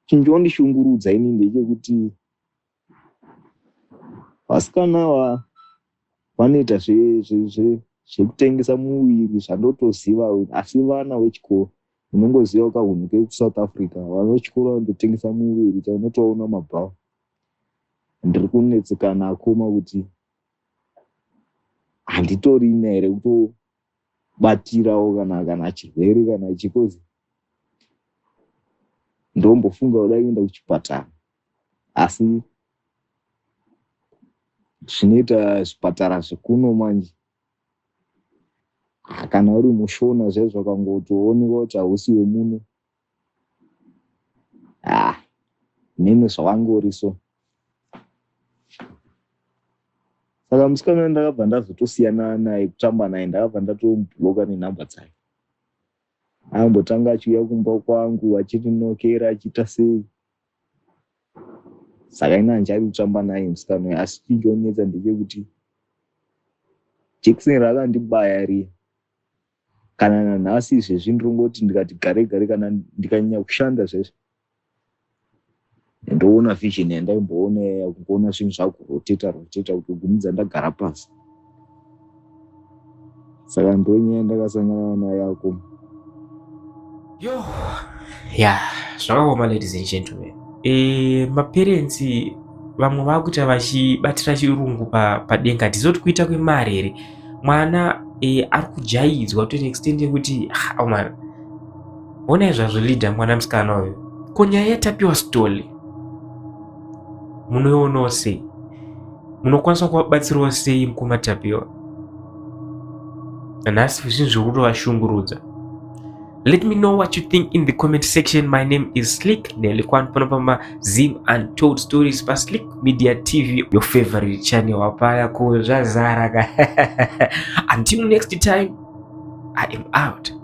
chinhu chondishungurudza ini ndechekuti vasikana ava vanoita zvekutengesa muviri, zvandotoziva, asi vana vechikoro, unongoziva kahunhu kekuSouth Africa, vana vechikoro vanototengesa muviri chaunotoona mabhawa. Ndiri kunetsekana akoma kuti handitorina here. Batirawo kana kana chirwere kana chikozi ndombofunga kuda kuenda kuchipatara asi zvinoita zvipatara zvekuno manje ah, kana uri mushona zvaizvo vakangotoonekwa kuti hausi wemuno ah, nene zvawangori so saka musikana ndakabva ndazotosiyana naye kutamba naye ndakabva ndatomubloka nenhamba dzake Ambotanga achiuya kumba kwangu achindinokera achiita sei. Saka ini handichadi kutamba naye musikana uyu asi chinonetsa ndechekuti jekiseni raakandibaya riya kana nanhasi izvezvi ndinongoti ndikati gare gare kana ndikanyanya kushanda zvezvi ndoona vision yandaimboona iya kungoona zvinhu zvakuroteta roteta kutogumidza ndagara pasi saka ndonyaya ndakasangana nayo akoma yo ya zvakaoma ladies and gentlemen e, maparents vamwe vakuita vachibatira chirungu padenga pa tizoti kuita kwemari here mwana e, ari kujaidzwa to an extent yekuti ah, oh man Honai zvazvo leader mwana musikana uyu. Ko nyaya yaTapiwa Sithole munoionawo sei? Munokwanisa kuvabatsirawo sei mukoma Tapiwa? Nanhasi zvinhu zviri kutovashungurudza. Let me know what you think in the comment section. My name is Slick Nelikwan pano pama Zim Untold Stories pa Slick Media TV, your favorite channel. Wapaya ko zvazara ka. Until next time, I am out.